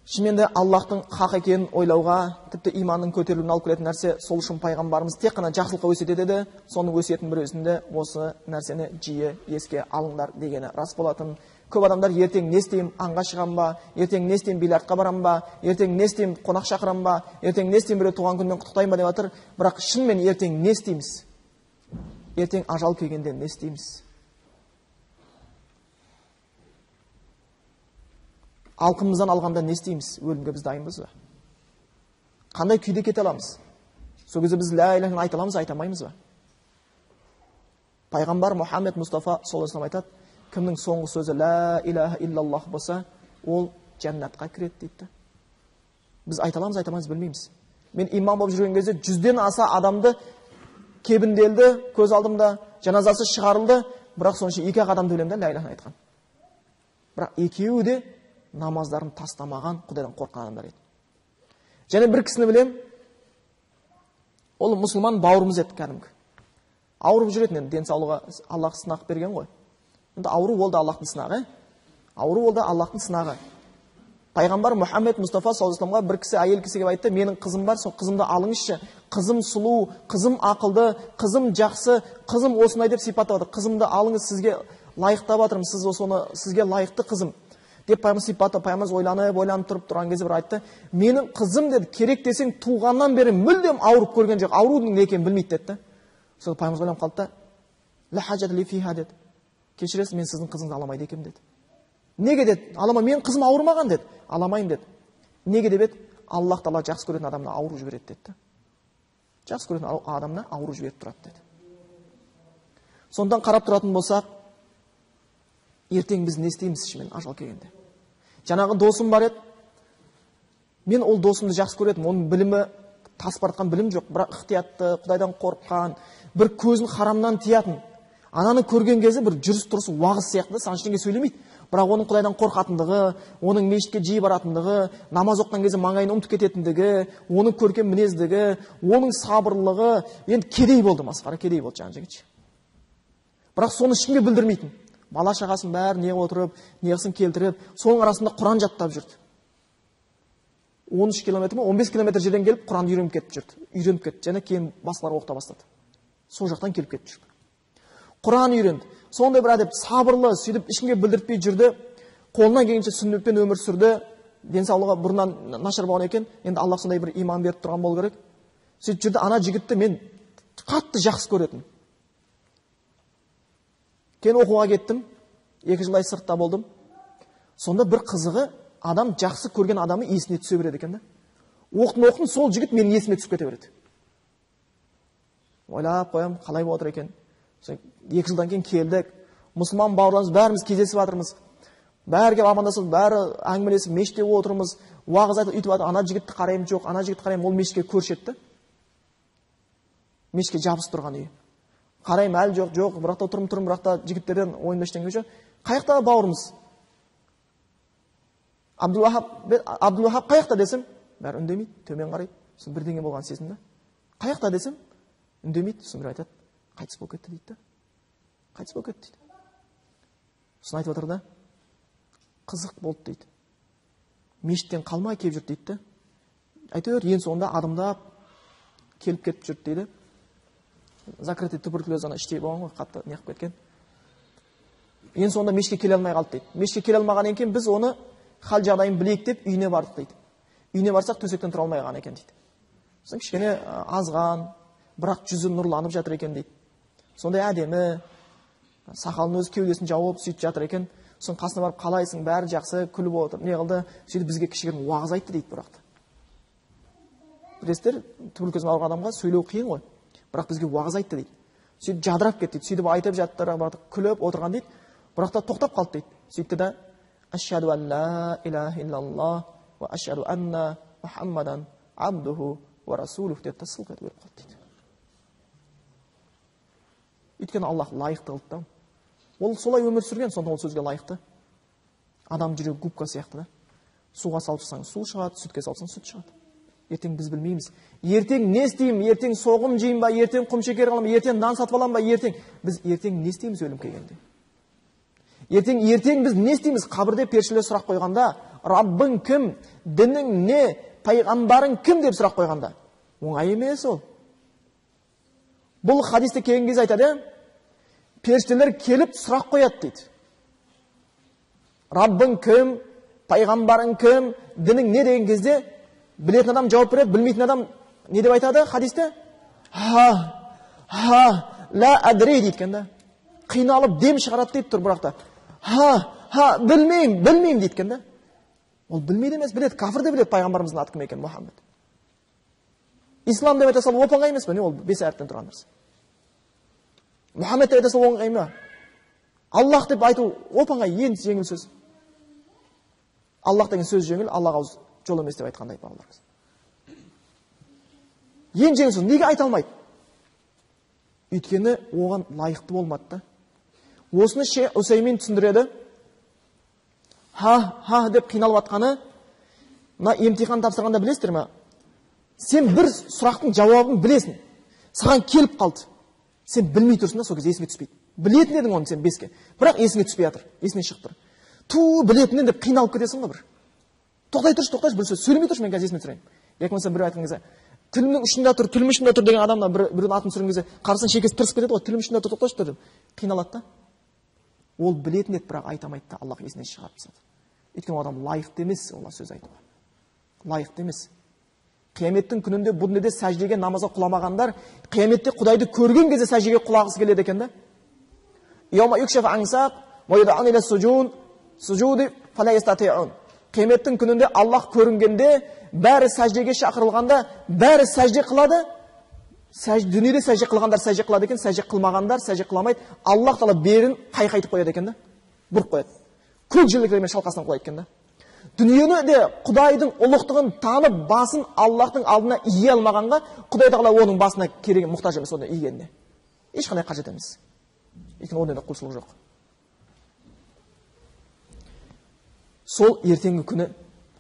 шынымен де Аллахтың хақ екенін ойлауға, тіпті иманның көтерілуін алып келетін нәрсе. Сол үшін пайғамбарымыз тек қана жақсылыққа өсиет етеді, соның өсиетінің бір өзінде осы нәрсені жиі еске алыңдар дегені рас болатын. Көп адамдар ертең не істеймін, аңға шығам ба, ертең не істеймін, бильярдқа барам ба, ертең не істеймін, қонақ шақырам ба, ертең не істеймін, біреу туған күнмен құттықтаймын ба деп жатыр. Бірақ шынымен ертең не істейміз? Ертең ажал келгенде не істейміз? Алқымыздан алғанда не істейміз? Өлімге біз дайынбыз ба? Қандай күйде кете аламыз? Сол кезде біз ла илаха айта аламыз, айта алмаймыз ба? Пайғамбар Мұхаммед Мұстафа саллаллаху алейхи вассалам айтады, кімнің соңғы сөзі ла илаха иллаллах болса, ол жәннатқа кіреді дейді. Біз айта аламыз, айта алмаймыз білмейміз. Мен имам болып жүрген кезде 100-ден аса адамды кебінделді, көз алдымда жаназасы шығарылды, бірақ сонша екі-ақ адамды білемін да ла илаха айтқан. Бірақ екеуі де намаздарын тастамаған, Құдайдан қорыққан адамдар еді. Және бір кісіні білем, ол мұсылман бауырымыз еді кәдімгі. Ауырып жүретін енді, денсаулығы Аллах сынақ берген ғой. Енді ауру ол да Аллахтың сынағы. Ауру ол да Аллахтың сынағы. Пайғамбар Мұхаммед Мұстафа саллаллаху алейхи вассаламға бір кісі, әйел кісі келіп айтты, менің қызым бар, сол қызымды алыңызшы. Қызым сұлу, қызым ақылды, қызым жақсы, қызым осындай деп сипаттап жатыр. Қызымды алыңыз, сізге лайықтап жатырмын, сіз соны сізге лайықты қызым деп пайғамбар сипаттап, пайғамбарымыз ойланып, ойланып тұрып тұрған кезде бір айтты, менің қызым деді, керек десең туғаннан бері мүлдем ауырып көрген жоқ, аурудың не екенін білмейді деді. Сол пайғамбарымыз ойланып қалды да, ла хажат ли фиха деді. Кешіресіз, мен сіздің қызыңызды аламайды екенмін деді. Неге деді? Алама, менің қызым ауырмаған деді. Аламаймын деді. Неге деп еді? Аллах тағала жақсы көретін адамына ауру жібереді деді. Жақсы көретін адамына ауру жіберіп тұрады деді. Сондан қарап тұратын болсақ, ертең біз не істейміз шынымен ажал келгенде? Жаңағы досым бар еді. Мен ол досымды жақсы көретінмін. Оның білімі тасып бара жатқан білім жоқ, бірақ ықтиятты, Құдайдан қорыққан, бір көзін харамнан тиятын. Ананы көрген кезде бір жүріс тұрысы уағыз сияқты, саған ештеңе сөйлемейді. Бірақ оның Құдайдан қорқатындығы, оның мешітке жиі баратындығы, намаз оқыған кезде маңайын ұмытып кететіндігі, оның көркем мінездігі, оның сабырлығы, енді кедей болды, масқара кедей болды жаңағы жігіт. Бірақ соны ешкімге білдірмейтін. Бала шағасын бәрін не отырып, неғысын келтіріп, соның арасында Құран жаттап жүрді. 13 километр ме, 15 километр жерден келіп Құранды үйреніп кетіп жүрді. Үйреніп кетті, және кейін басқаларға оқыта бастады. Сол жақтан келіп кетіп жүрді. Құран үйренді. Сондай бір әдеп, сабырлы, сөйтіп ешкімге білдіртпей жүрді. Қолынан келгенше сүннетпен өмір сүрді. Денсаулығы бұрыннан нашар болған екен. Енді Аллах сондай бір иман беріп тұрған болу керек. Сөйтіп жүрді, ана жігітті мен қатты жақсы көретін. Кейін оқуға кеттім, 2 жылдай сыртта болдым. Сонда бір қызығы, адам жақсы көрген адамы есіне түсе береді екен да. Оқтын-оқтын сол жігіт менің есіме түсіп кете береді. Ойлап қоям, қалай болып отыр екен. 2 жылдан кейін келдік. Мұсылман бауырларымыз бәріміз кездесіп жатырмыз. Бәрі келіп амандасып, бәрі әңгімелесіп, мешітте отырмыз, уағыз айтып, үйтіп жатыр. Ана жігітті қараймын, жоқ, ана жігітті қараймын, ол мешітке көрші еді. Мешітке жабысып тұрған үйі. Қараймын, әлі жоқ, жоқ, бірақ та тұрмын, бірақ та жігіттерден ойымда ештеңе жоқ. Қаяқта бауырымыз? Абдулвахаб қаяқта десем, бәрі үндемейді, төмен қарайды. Сосын бірдеңе болған сезім да. Қаяқта десем, үндемейді, сосын біреу айтады, қайтыс болып кетті дейді да. Қайтыс болып кетті дейді. Сосын айтып отыр да, қызық болды дейді. Мешіттен қалмай келіп жүрді дейді да. Әйтеуір ең соңында адымдап келіп кетіп жүрді дейді. Закрытый туберкулез ана іштей болған ғой, қатты неғып кеткен. Ең соңында мешітке келе алмай қалды дейді. Мешітке келе алмағаннан кейін біз оны хал жағдайын білейік деп үйіне бардық дейді. Үйіне барсақ төсектен тұра алмай қалған екен дейді. Сосын кішкене азған, бірақ жүзі нұрланып жатыр екен дейді. Сондай әдемі, сақалын өзі кеудесін жауып сөйтіп жатыр екен. Сосын қасына барып қалайсың, бәрі жақсы, күліп отыр, не қылды, сөйтіп бізге кішігірім уағыз айтты дейді бірақ та. Білесіздер, туберкулезбен ауырған адамға сөйлеу қиын ғой. Бірақ бізге уағыз айтты дейді. Сөйтіп жадырап кетті дейді. Сөйтіп айтып жатты, күліп отырған дейді. Бірақ та тоқтап қалды дейді. Сөйтті да, ашхаду ан ла илаха иллаллах ва ашхаду анна Мухаммадан абдуху ва расулух деп та сылқ етіп өліп қалды дейді. Өйткені Аллах лайықты қылды да. Ол солай өмір сүрген, сонда ол сөзге лайықты. Адам жүрегі губка сияқты да. Суға салып шықсаң су шығады, сүтке салсаң сүт шығады. Ертең біз білмейміз. Ертең не істеймін? Ертең соғым жеймін ба? Ертең құм шекер аламын ба? Ертең нан сатып аламын ба? Ертең біз ертең не істейміз өлім келгенде? Ертең біз не істейміз? Қабірде періштелер сұрақ қойғанда, Раббың кім? Дінің не? Пайғамбарың кім деп сұрақ қойғанда. Оңай емес ол. Бұл хадисте келген кезде айтады, періштелер келіп сұрақ қояды дейді. Раббың кім? Пайғамбарың кім? Дінің не деген кезде білетін адам жауап береді, білмейтін адам не деп айтады хадисте? Ха, ха, ла адри дейді екен да. Қиналып дем шығарады деп тұр бірақ та. Ха, ха, білмеймін, білмеймін дейді екен да. Ол білмейді емес, біледі, кәпір де біледі пайғамбарымыздың аты кім екенін, Мұхаммед. Ислам деп айта салу оп-оңай емес пе? Не ол 5 әріптен тұрған нәрсе. Мұхаммед деп айта салу оңай ма? Аллах деп айту оп-оңай, ең жеңіл сөз. Аллах деген сөз жеңіл, Аллах ауыз жол емес деп айтқандай бауырларымыз. Ең жеңіл сөз, неге айта алмайды? Өйткені оған лайықты болмады да. Осыны Шейх Усаймин түсіндіреді. Ха, ха деп қиналып атқаны, мына емтихан тапсырғанда білесіздер ме? Сен бір сұрақтың жауабын білесің. Саған келіп қалды. Сен білмей тұрсың да, сол кезде есіңе түспейді. Білетін едің оны сен 5-ке. Бірақ есіңе түспей жатыр, есіңе шығып тұр. Ту, білетінен деп қиналып кетесің ғой бір. Тоқтай тұршы, тоқтайшы, бір сөз сөйлемей тұршы, мен қазір есіме түсірейін. Яки болмаса біреу айтқан кезде, тілімнің ұшында тұр, тілім ұшында тұр деген адамнан біреудің атын түсірген кезде, қарасаң шекесі тырысып кетеді ғой, тілім ұшында тұр, тоқташы тұр деп қиналады да. Ол білетін еді, бірақ айта алмайды да, Аллах есінен шығарып тастады. Өйткені ол адам лайықты емес ол сөз айтуға. Лайықты емес. Қияметтің күнінде бұл дүниеде сәждеге, намазға құламағандар, қияметте Құдайды көрген кезде сәждеге құлағысы келеді екен да. Қияметтің күнінде Аллах көрінгенде, бәрі сәждеге шақырылғанда, бәрі сәжде қылады. Дүниеде сәжде қылғандар сәжде қылады екен, сәжде қылмағандар сәжде қыламайды. Аллах тағала берін қайқайтып қояды екен да, бұрып қояды. Көк желектермен шалқасынан құлайды екен да. Дүниені де Құдайдың ұлықтығын танып, басын Аллахтың алдына ие алмағанға, Құдай тағала оның басына керек мұқтаж емес, оны игеніне. Ешқандай қажет емес. Өйткені онда құлшылық жоқ. Сол ертеңгі күні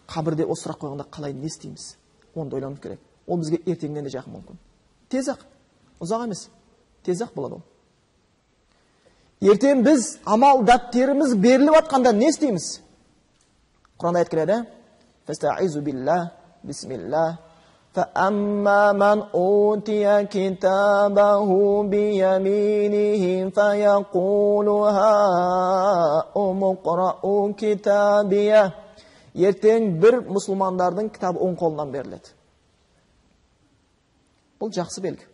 қабірде осы сұрақ қойғанда қалай не істейміз? Оны да ойлану керек. Ол бізге ертеңнен де жақын мүмкін. Тез-ақ, ұзақ емес, тез-ақ болады ол. Ертең біз амал дәптеріміз беріліп атқанда не істейміз? Құранда аят келеді. Фастаизу билла, бисмилла. فَأَمَّا مَنْ أُوتِيَ كِتَابَهُ بِيَمِينِهِ فَيَقُولُ هَاؤُمُ اقْرَءُوا كِتَابِيَهْ Ертең бір мұсылмандардың кітабы оң қолынан беріледі. Бұл жақсы белгі.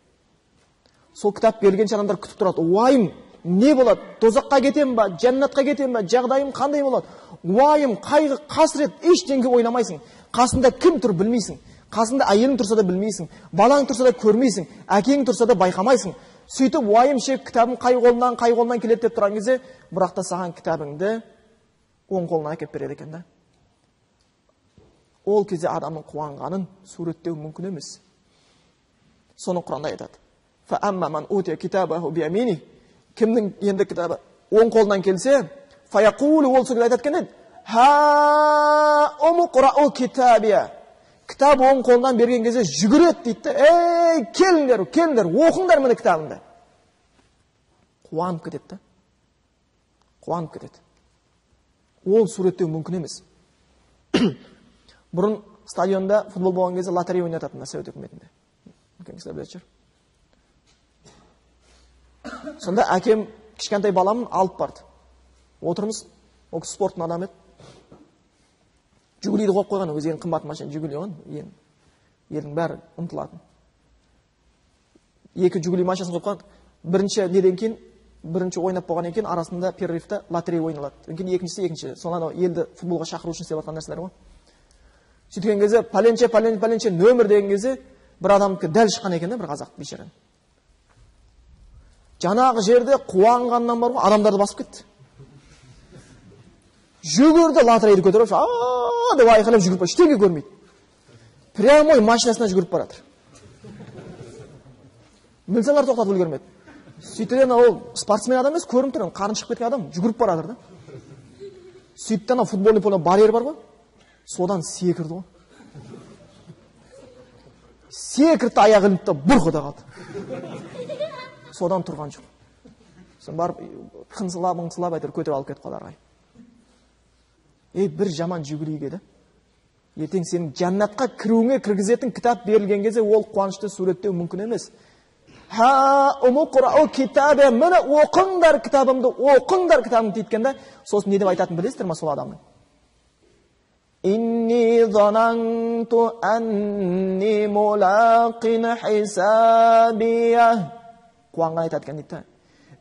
Сол кітап берілгенше адамдар күтіп тұрады. Уайым, не болады? Тозаққа кетем ба, жәннатқа кетем ба, жағдайым қандай болады? Уайым, қайғы, қасірет, ештеңе ойламайсың. Қасында кім тұр білмейсің. Қасында әйелің тұрса да білмейсің, балаң тұрса да көрмейсің, әкең тұрса да байқамайсың. Сөйтіп уайым шек, кітабым қай қолынан, қай қолынан келеді деп тұрған кезде, бірақ та саған кітабыңды оң қолынан әкеп береді екен да. Ол кезде адамның қуанғанын суреттеу мүмкін емес. Соны Құранда айтады. فَأَمَّا مَنْ أُوتِيَ كِتَابَهُ بِيَمِينِهِ, кімнің енді кітабы оң қолынан келсе, فَيَقُولُ, ол сол айтады екен, һа умқрау китабия. Кітап оң қолынан берген кезде жүгіреді дейді. Ей, келіңдер, келіңдер, оқыңдар міне кітабымды. Қуанып кетеді да. Қуанып кетеді. Ол суреттеу мүмкін емес. Бұрын стадионда футбол болған кезде лотерея ойнататын Совет үкіметінде. Үлкен кісілер білетін шығар. Сонда әкем кішкентай баламын алып барды. Отырмыз, ол кісі спорттың адамы еді. Жигулиді қойып қойған, өзі ең қымбат машина Жигули ғой, ең елдің бәрі ұмтылатын. Екі Жигули машинасын қойып қойған. Бірінші неден кейін, бірінші ойнап болғаннан кейін арасында перерывта лотерея ойналады. Одан кейін екіншісі екінші. Соны анау елді футболға шақыру үшін істеп жатқан нәрселер ғой. Сөйткен кезде пәленше, пәленше, пәленше нөмір деген кезде бір адамдікі дәл шыққан екен да, бір қазақ бейшара. Жаңағы жерде қуанғаннан бар ғой, адамдарды басып кетті. Жүгірді, лотереяды көтеріп, а деп айқайлап жүгіріп барады, ештеңе көрмейді. Прямой машинасына жүгіріп баратыр. Милициялар тоқтатып үлгермеді. Сөйтті де ол спортсмен адам емес, көрініп тұр, қарын шығып кеткен адам, жүгіріп баратыр да. Сөйтті ана футбольный поле барьер бар ғой, содан секірді ғой. Секірді, аяғы ілініп та бұрқ ете қалды. Содан тұрған жоқ. Сосын барып қыңсылап, ыңсылап әйтеуір көтеріп алып кетіп қалды ары қарай. Ей, бір жаман Жигулиге да. Ертең сенің жәннатқа кіруіңе кіргізетін кітап берілген кезде ол қуанышты суреттеу мүмкін емес. Ха умқрау китабе, міне оқыңдар кітабымды, оқыңдар кітабымды дейді екен да. Сосын не деп айтатынын білесіздер ма сол адамның? Инни зананту анни мулақин хисабия. Қуанған айтады екен дейді.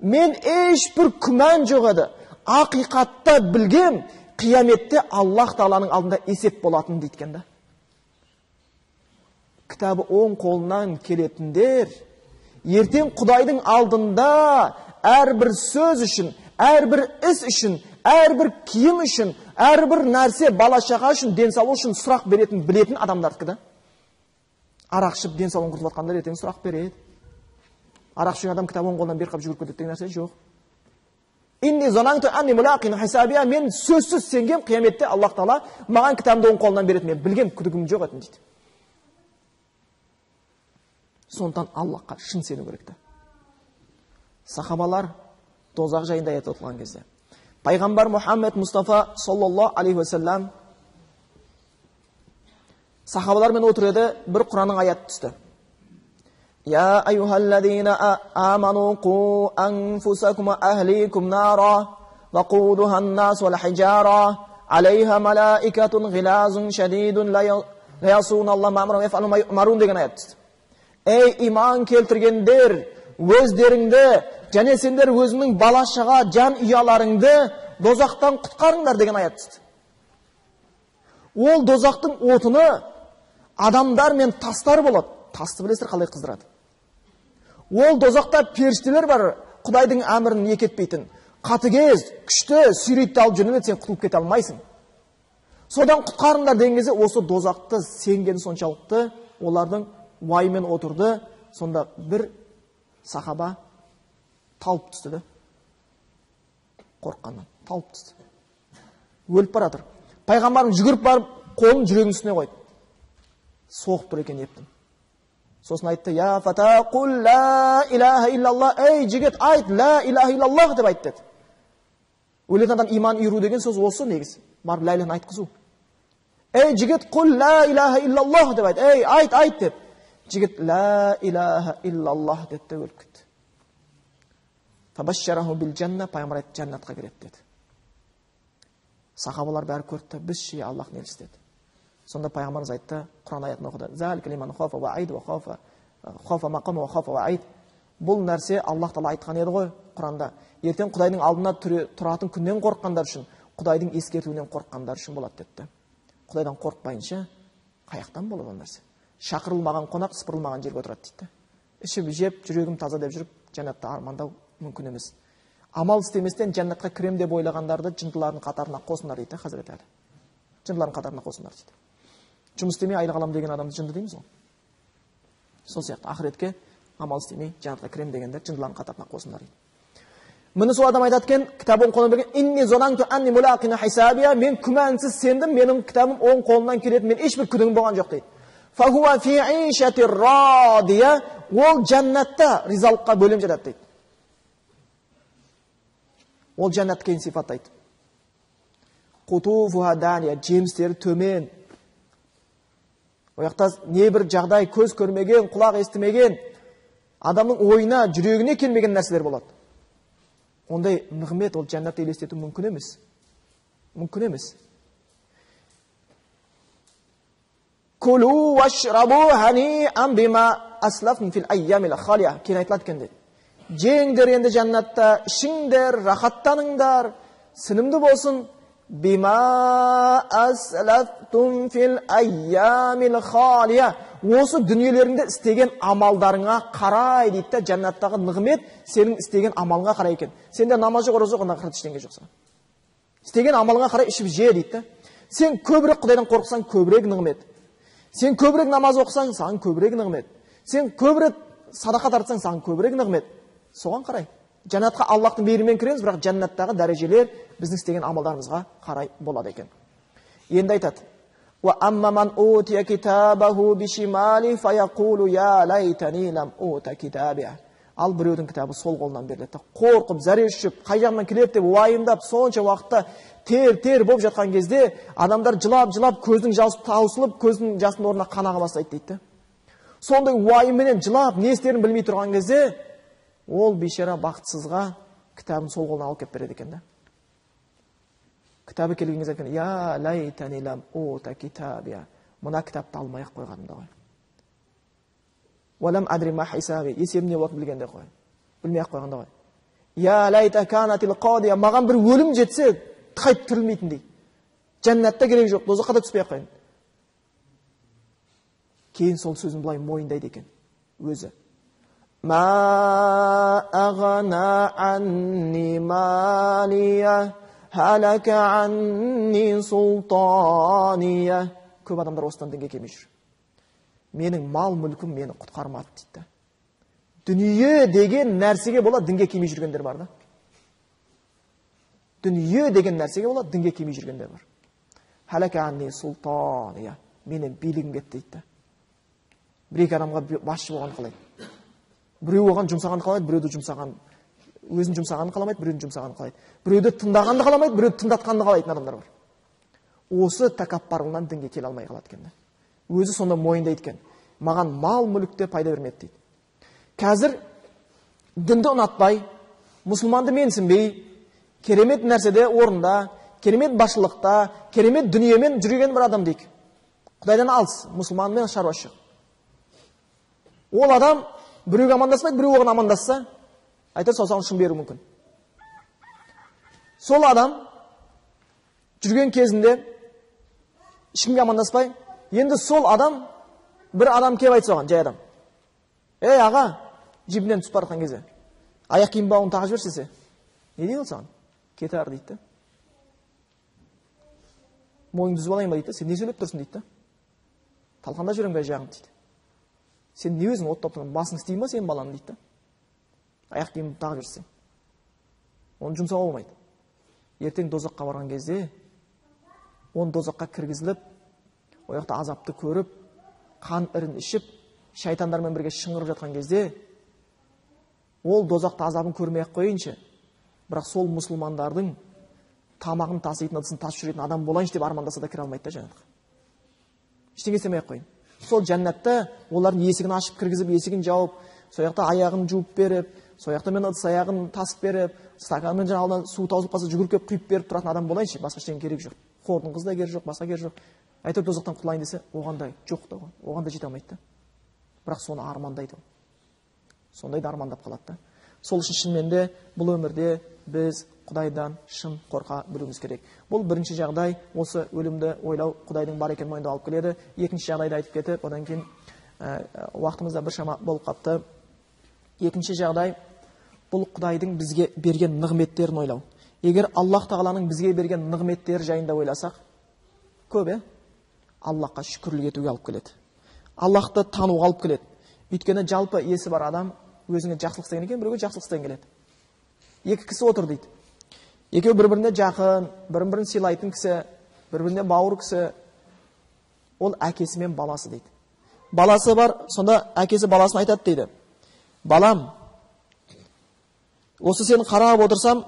Мен ешбір күмән жоқ еді. Ақиқатта білгем, қияметте Аллах Тағаланың алдында есеп болатын дейді екен да. Кітабы оң қолынан келетіндер ертең Құдайдың алдында әрбір сөз үшін, әрбір іс үшін, әрбір киім үшін, әрбір нәрсе, бала шаға үшін, денсаулық үшін сұрақ беретін білетін адамдардікі да. Арақ ішіп денсаулығын құртып жатқандар ертең сұрақ береді. Арақ ішкен адам кітабы оң қолынан бер қап жүгіріп кетеді деген нәрсе жоқ. Инни зананту анни мулақин хисабия, мен сөзсіз сенгем, қияметте Аллах Тағала маған кітабымды оң қолынан береді, мен білгем, күдігім жоқ еді дейді. Сондықтан Аллахқа шын сену керек та. Сахабалар тозақ жайында аят оқыған кезде Пайғамбар Мұхаммед Мұстафа саллаллаху алейхи уассалам сахабалармен отыр еді, бір Құранның аяты түсті. Я айюхаллазина аману қу анфусакум ва ахликум нара вақудуха ан-нас вал хижара алейха малаикатун ғилазун шадидун ла ясуна Аллаха ма амарахум яфалу ма ю'марун деген аят түсті. Ей иман келтіргендер, өздеріңді және сендер өзіңнің бала шаға жан ұяларыңды дозақтан құтқарыңдар деген аят түсті. Ол дозақтың отыны адамдар мен тастар болады. Тасты білесіздер қалай қыздырады. Ол дозақта періштелер бар, Құдайдың әмірін екі етпейтін. Қатыгез, күшті, сүйрейді алып жөнеледі, сен құтылып кете алмайсың. Содан құтқарыңдар деген кезде осы дозақты сенген соншалықты олардың уайымен отырды. Сонда бір сахаба талып түсті де. Қорыққаннан талып түсті. Өліп баратыр. Пайғамбарым жүгіріп барып қолын жүрегінің үстіне қойды. Соғып тұр екен ептім. Сосын айтты: "Я фата қул ла илаха иллаллах". Ей жігіт, айт ла илаха иллаллах деп айт деді. Өлетін адам иман үйру деген сөз осы негізі. Барып ла илаханы айтқызу. Ей жігіт, қул ла илаха иллаллах деп айт. Ей айт, айт деп. Жігіт ла илаха иллаллах деді де өліп кетті. Фабашшараху бил жанна, пайғамбар айтты, жәннатқа кіреді деді. Сахабалар бәрі көрді, біз ше, Аллахтың елшісі деді. Сонда пайғамбарымыз айтты, Құран аятын оқыды. Бұл нәрсе Аллах тағала айтқан еді ғой Құранда. Ертең Құдайдың алдына тұратын күннен қорыққандар үшін, Құдайдың ескертуінен қорыққандар үшін болады депті. Құдайдан қорықпайынша қаяқтан болады ол нәрсе? Шақырылмаған қонақ сыпырылмаған жерге отырады дейді. Ішіп жеп, жүрегім таза деп жүріп, жәннатты армандау мүмкін емес. Амал істеместен жәннатқа кірем деп ойлағандарды жындылардың қатарына қосыңдар дейді Хазірет Әлі. Жындылардың қатарына қосыңдар дейді. Жұмыс істемей айлық алам деген адамды жынды дейміз ғой. Сол сияқты ақыретке амал істемей жәннатқа кірем дегендер жындылардың қатарына қосыңдар дейді. Міне сол адам айтады екен, кітабы оң қолынан берген, инни зонанту анни мулақин хисабия, мен күмәнсіз сендім, менің кітабым оң қолымнан келеді, мен ешбір күдігім болған жоқ дейді. Фахуа фи ишати радия, ол жәннатта ризалыққа бөлем жатады дейді. Ол жәннат кейін сипаттайды. Қутуфуха дания, жемістері төмен. Ол жақта не бір жағдай көз көрмеген, құлақ естімеген, адамның ойына, жүрегіне келмеген нәрселер болады. Ондай нығмет ол жәннатты елестету мүмкін емес. Мүмкін емес. Кулу вашрабу ханиан бима аслафтум фил айямил халия. Кейін айтылады екен дейді. Жеңдер енді жәннатта, ішіңдер, рахаттаныңдар, сінімді болсын. Бима аслафтум фил айямил халия. Осы дүниелеріңде істеген амалдарыңа қарай дейді да, жәннаттағы нығмет сенің істеген амалыңа қарай екен. Сенде намаз жоқ, ораза жоқ, онда ақырет ештеңе жоқ саған. Істеген амалыңа қарай ішіп же дейді да. Сен көбірек Құдайдан қорықсаң, көбірек нығмет. Сен көбірек намаз оқысаң, саған көбірек нығмет. Сен көбірек садақа тартсаң, саған көбірек нығмет. Соған қарай. Жәннатқа Аллахтың мейірімен кіреміз, бірақ жәннаттағы дәрежелер біздің істеген амалдарымызға қарай болады екен. Енді айтады: "Уа амма ман утия китабаху бишимали фаякулу я лайтани лам ута китабия". Ал біреудің кітабы сол қолынан беріледі. Қорқып, зәре ұшып, қай жағынан келеді деп уайымдап, сонша уақытта тер-тер болып жатқан кезде адамдар жылап-жылап, көздің жасы таусылып, көздің жасының орнына қан аға бастайды дейді. Сондай уайымменен жылап, не істерін білмей тұрған кезде ол бейшара бақытсызға кітабын сол қолына алып келіп береді екен да. Кітабы келген кезде айтқан: "Я лайтани лам ута китабия". Мына кітапты алмай ақ қойғаным да ғой. Уалам адри ма хисаби, есебім не болатынын білгенде ғой. Білмей ақ қойғанда ғой. Я лайта канатил қадия, маған бір өлім жетсе, қайтып тірілмейтіндей. Жәннатта керек жоқ, дозаққа да түспей ақ қояйын. Кейін сол сөзін былай мойындайды екен өзі. Ма ағна анни малия, халака анни султания. Көп адамдар осыдан дінге келмей жүр. Менің мал мүлкім мені құтқармады дейді. Дүние деген нәрсеге бола дінге келмей жүргендер бар да. Дүние деген нәрсеге бола дінге келмей жүргендер бар. Халака анни султания, менің билігім кетті дейді. Бір екі адамға басшы болғанды қалайды. Біреу оған жұмсағанды қалайды, біреуді жұмсаған, өзін жұмсағанды қаламайды, біреудің жұмсағанын қалайды. Біреуді тыңдағанды қаламайды, біреуді тыңдатқанды қалайтын адамдар бар. Осы тәкаппарлығынан дінге келе алмай қалады екен. Өзі сонда мойындайды екен. Маған мал мүлік те пайда бермеді дейді. Қазір дінді ұнатпай, мұсылманды менсінбей, керемет нәрседе орында, керемет басшылықта, керемет дүниемен жүрген бір адам дейік. Құдайдан алыс, мұсылманмен шаруасы жоқ. Ол адам біреуге амандаспайды, біреу оған амандасса, айтар саусағын шын беруі мүмкін. Сол адам жүрген кезінде ешкімге амандаспай, енді сол адам, бір адам келіп айтса оған, жай адам. Ей, аға, джипінен түсіп бара жатқан кезде, аяқ киім бауын тағып жіберші десе, не дейді ол саған? Кет ары дейді. Мойныңды үзіп алайын ба дейді, сен не сөйлеп тұрсың дейді. Талқандап жіберемін бәрі жағын дейді. Сен не өзің оттап тұрған, басың істей ма сенің баланың дейді. Аяқ киімді тағып жіберсең. Оны жұмсауға болмайды. Ертең дозаққа барған кезде, оны дозаққа кіргізіліп, ол жақта азапты көріп, қан ірін ішіп, шайтандармен бірге шыңғырып жатқан кезде, ол дозақта азабын көрмей ақ қояйыншы, бірақ сол мұсылмандардың тамағын таситын, ыдысын тасып жүретін адам болайыншы деп армандаса да кіре алмайды да жәннатқа. Ештеңе істемей ақ қояйын. Сол жәннатта олардың есігін ашып кіргізіп, есігін жауып, сол жақта аяғын жуып беріп, сол жақта мен ыдыс аяғын тасып беріп, стаканмен жаңағыдан су таусылып қалса жүгіріп келіп құйып беріп тұратын адам болайыншы, басқа ештеңе керек жоқ. Қордың қызы да керек жоқ, басқа керек жоқ. Әйтеуір тозақтан құтылайын десе, оған да жоқ та, оған да жете алмайды да. Бірақ соны армандайды ол. Сондайды армандап қалады да. Сол үшін шынымен де бұл өмірде біз Құдайдан шын қорқа білуіміз керек. Бұл бірінші жағдай, осы өлімді ойлау Құдайдың бар екенін мойындау алып келеді. Екінші жағдайды айтып кетіп, одан кейін уақытымыз да біршама болып қапты. Екінші жағдай, бұл Құдайдың бізге берген нығметтерін ойлау. Егер Аллах тағаланың бізге берген нығметтері жайында ойласақ, көп, Аллахқа шүкірлік етуге алып келеді. Аллахты тануға алып келеді. Өйткені жалпы есі бар адам өзіңе жақсылық істеген екен, біреуге жақсылық істеген келеді. Екі кісі отыр дейді. Екеуі бір-біріне жақын, бір-бірін сыйлайтын кісі, бір-біріне бауыр кісі. Ол әкесі мен баласы дейді. Баласы бар, сонда әкесі баласына айтады дейді. Балам, осы сені қарап отырсам,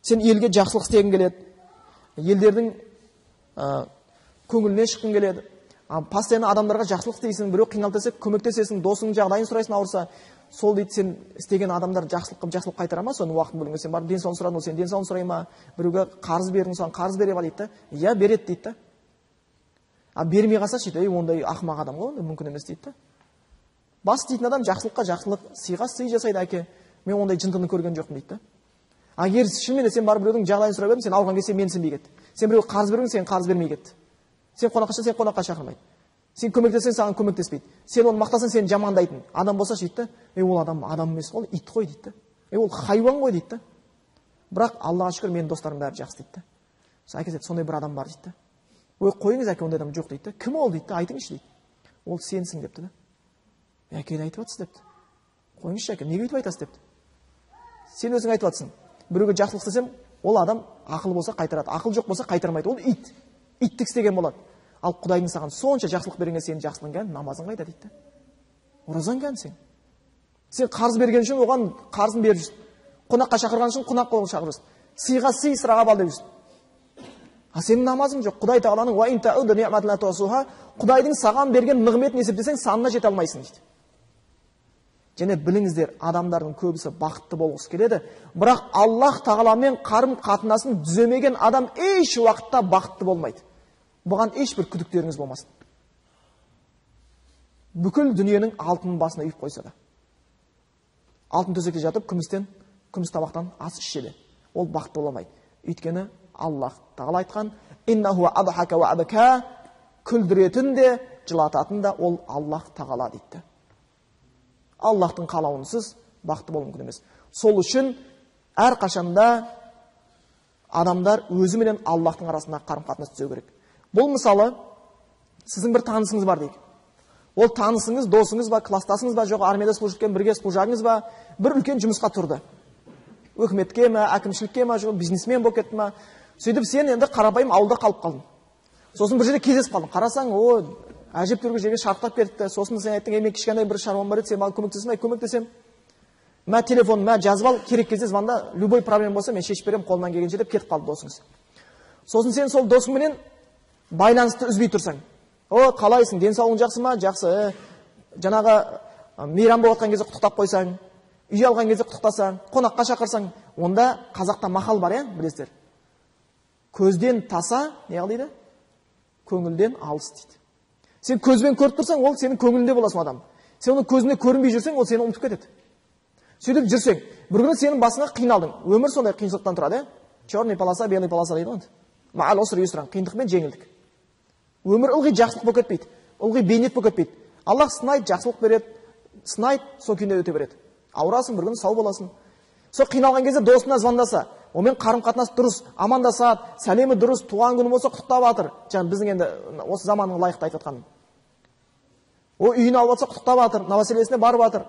сен елге жақсылық істегің келеді. Елдердің көңіліне шыққың келеді. Постоянно адамдарға жақсылық істейсің, біреу қиналып десе көмектесесің, досыңның жағдайын сұрайсың ауырса. Сол дейді, сен істеген адамдар жақсылық қылып жақсылық қайтара ма? Соның уақытын бөлінген, сен барып денсаулығын сұрадың, ол сенің денсаулығын сұрай ма? Біреуге қарыз бердің, соған қарыз бере ма дейді да. Иә, береді дейді да. А бермей қалса ше, ей, ондай ақымақ адам ғой, ондай мүмкін емес дейді да. Бас дейтін адам жақсылыққа жақсылық, сыйға сый жасайды әке. Мен ондай жындыны көрген жоқпын дейді да. А егер шынымен де сен барып біреудің жағдайын сұрап едің, сен ауырған кезде менсінбей кетті. Сен біреуге қарыз бердің, сен қарыз бермей кетті. Сен қонаққа шақырсаң, сен қонаққа шақырмайды. Сен көмектессең, саған көмектеспейді. Сен оны мақтасаң, сені жамандайтын. Адам болса ше дейді, ей, ол адам адам емес қой, ит қой дейді да. Ей, ол хайуан ғой дейді да. Бірақ Аллаға шүкір, менің достарым бәрі жақсы дейді да. Сол әке айтады, сондай бір адам бар дейді да. Ой, қойыңыз әке, ондай адам жоқ дейді да. Кім ол дейді да, айтыңызшы дейді. Ол сенсің депті да. Әке, не айтып жатсыз депті. Қойыңызшы әке, неге өйтіп айтасыз депті. Сен өзің айтып жатсың. Біреуге жақсылық істесем, ол адам ақылы болса қайтарады, ақыл жоқ болса қайтармайды. Ол ит. Иттік істеген болады. Ал Құдайдың саған сонша жақсылық бергенге сенің жақсылығың кәні, намазың қайда дейді. Оразаң кәні сен. Сен қарыз берген үшін оған қарызын беріп жүрсің. Қонаққа шақырған үшін қонаққа шақырып жүрсің. Сыйға сый, сыраға бал деп жүрсің. А сенің намазың жоқ. Құдай тағаланың уа ин та'уду ни'матан ла тухсуха, Құдайдың саған берген нығметін есептесең санына жете алмайсың дейді. Және біліңіздер, адамдардың көбісі бақытты болғысы келеді, бірақ Аллах тағаламен қарым қатынасын түземеген адам еш уақытта бақытты болмайды. Бұған ешбір күдіктеріңіз болмасын. Бүкіл дүниенің алтынын басына үйіп қойса да, алтын төсекте жатып күмістен, күміс табақтан ас ішсе де, ол бақытты бола алмайды. Өйткені Аллах тағала айтқан, иннаху адхака ва абка, күлдіретін де, жылататын да ол Аллах тағала дейді. Аллахтың қалауынсыз бақытты болу мүмкін емес. Сол үшін әрқашанда адамдар өзі менен Аллахтың арасында қарым-қатынас түзеу керек. Бұл мысалы, сіздің бір танысыңыз бар дейік. Ол танысыңыз, досыңыз ба, кластасыңыз ба, жоқ армияда служить еткен бірге служагыңыз ба, бір үлкен жұмысқа тұрды. Өкіметке ме, әкімшілікке ме, жоқ бизнесмен болып кетті ма. Сөйтіп сен енді қарапайым ауылда қалып қалдың. Сосын бір жерде кездесіп қалдың. Қарасаң, о, әжептәуір жерге шарықтап кетті. Сосын сен айттың, ей, мен кішкентай бір шаруам бар еді, сен маған көмектесесің бе? Көмектесем. Мә телефон, мә жазып ал, керек кезде звонда, любой проблема болса мен шешіп беремін, қолымнан келгенше деп кетіп қалды досыңыз. Сосын сен сол досыңменен байланысты үзбей тұрсаң. О, қалайсың, денсаулығың жақсы ма? Жақсы. Жаңағы мейрам болып жатқан кезде құттықтап қойсаң, үй алған кезде құттықтасаң, қонаққа шақырсаң, онда қазақта мақал бар, білесіздер. Көзден таса, не қыл дейді? Көңілден алыс дейді. Сен көзбен көріп тұрсаң, ол сенің көңілінде боласың адам. Сен оның көзіне көрінбей жүрсең, ол сені ұмытып кетеді. Сөйтіп жүрсең, бір күні сенің басыңа қиналдың. Өмір сондай қиыншылықтан тұрады, Черный полоса, белый полоса дейді ғой. Маал уср юсран, қиындық пен жеңілдік. Өмір ылғи жақсылық болып кетпейді, ылғи бейнет болып кетпейді. Аллах сынайды, жақсылық береді, сынайды, сол күйінде өте береді. Ауырасың, бір күні сау боласың. Сол қиналған кезде досына звондаса, онымен қарым-қатынас дұрыс, амандасады, сәлемі дұрыс, туған күні болса құттықтап жатыр. Жаңа біздің енді осы заманның лайықты айтып жатқаным. О, үйіне алып жатса құттықтап жатыр, новоселесіне барып жатыр,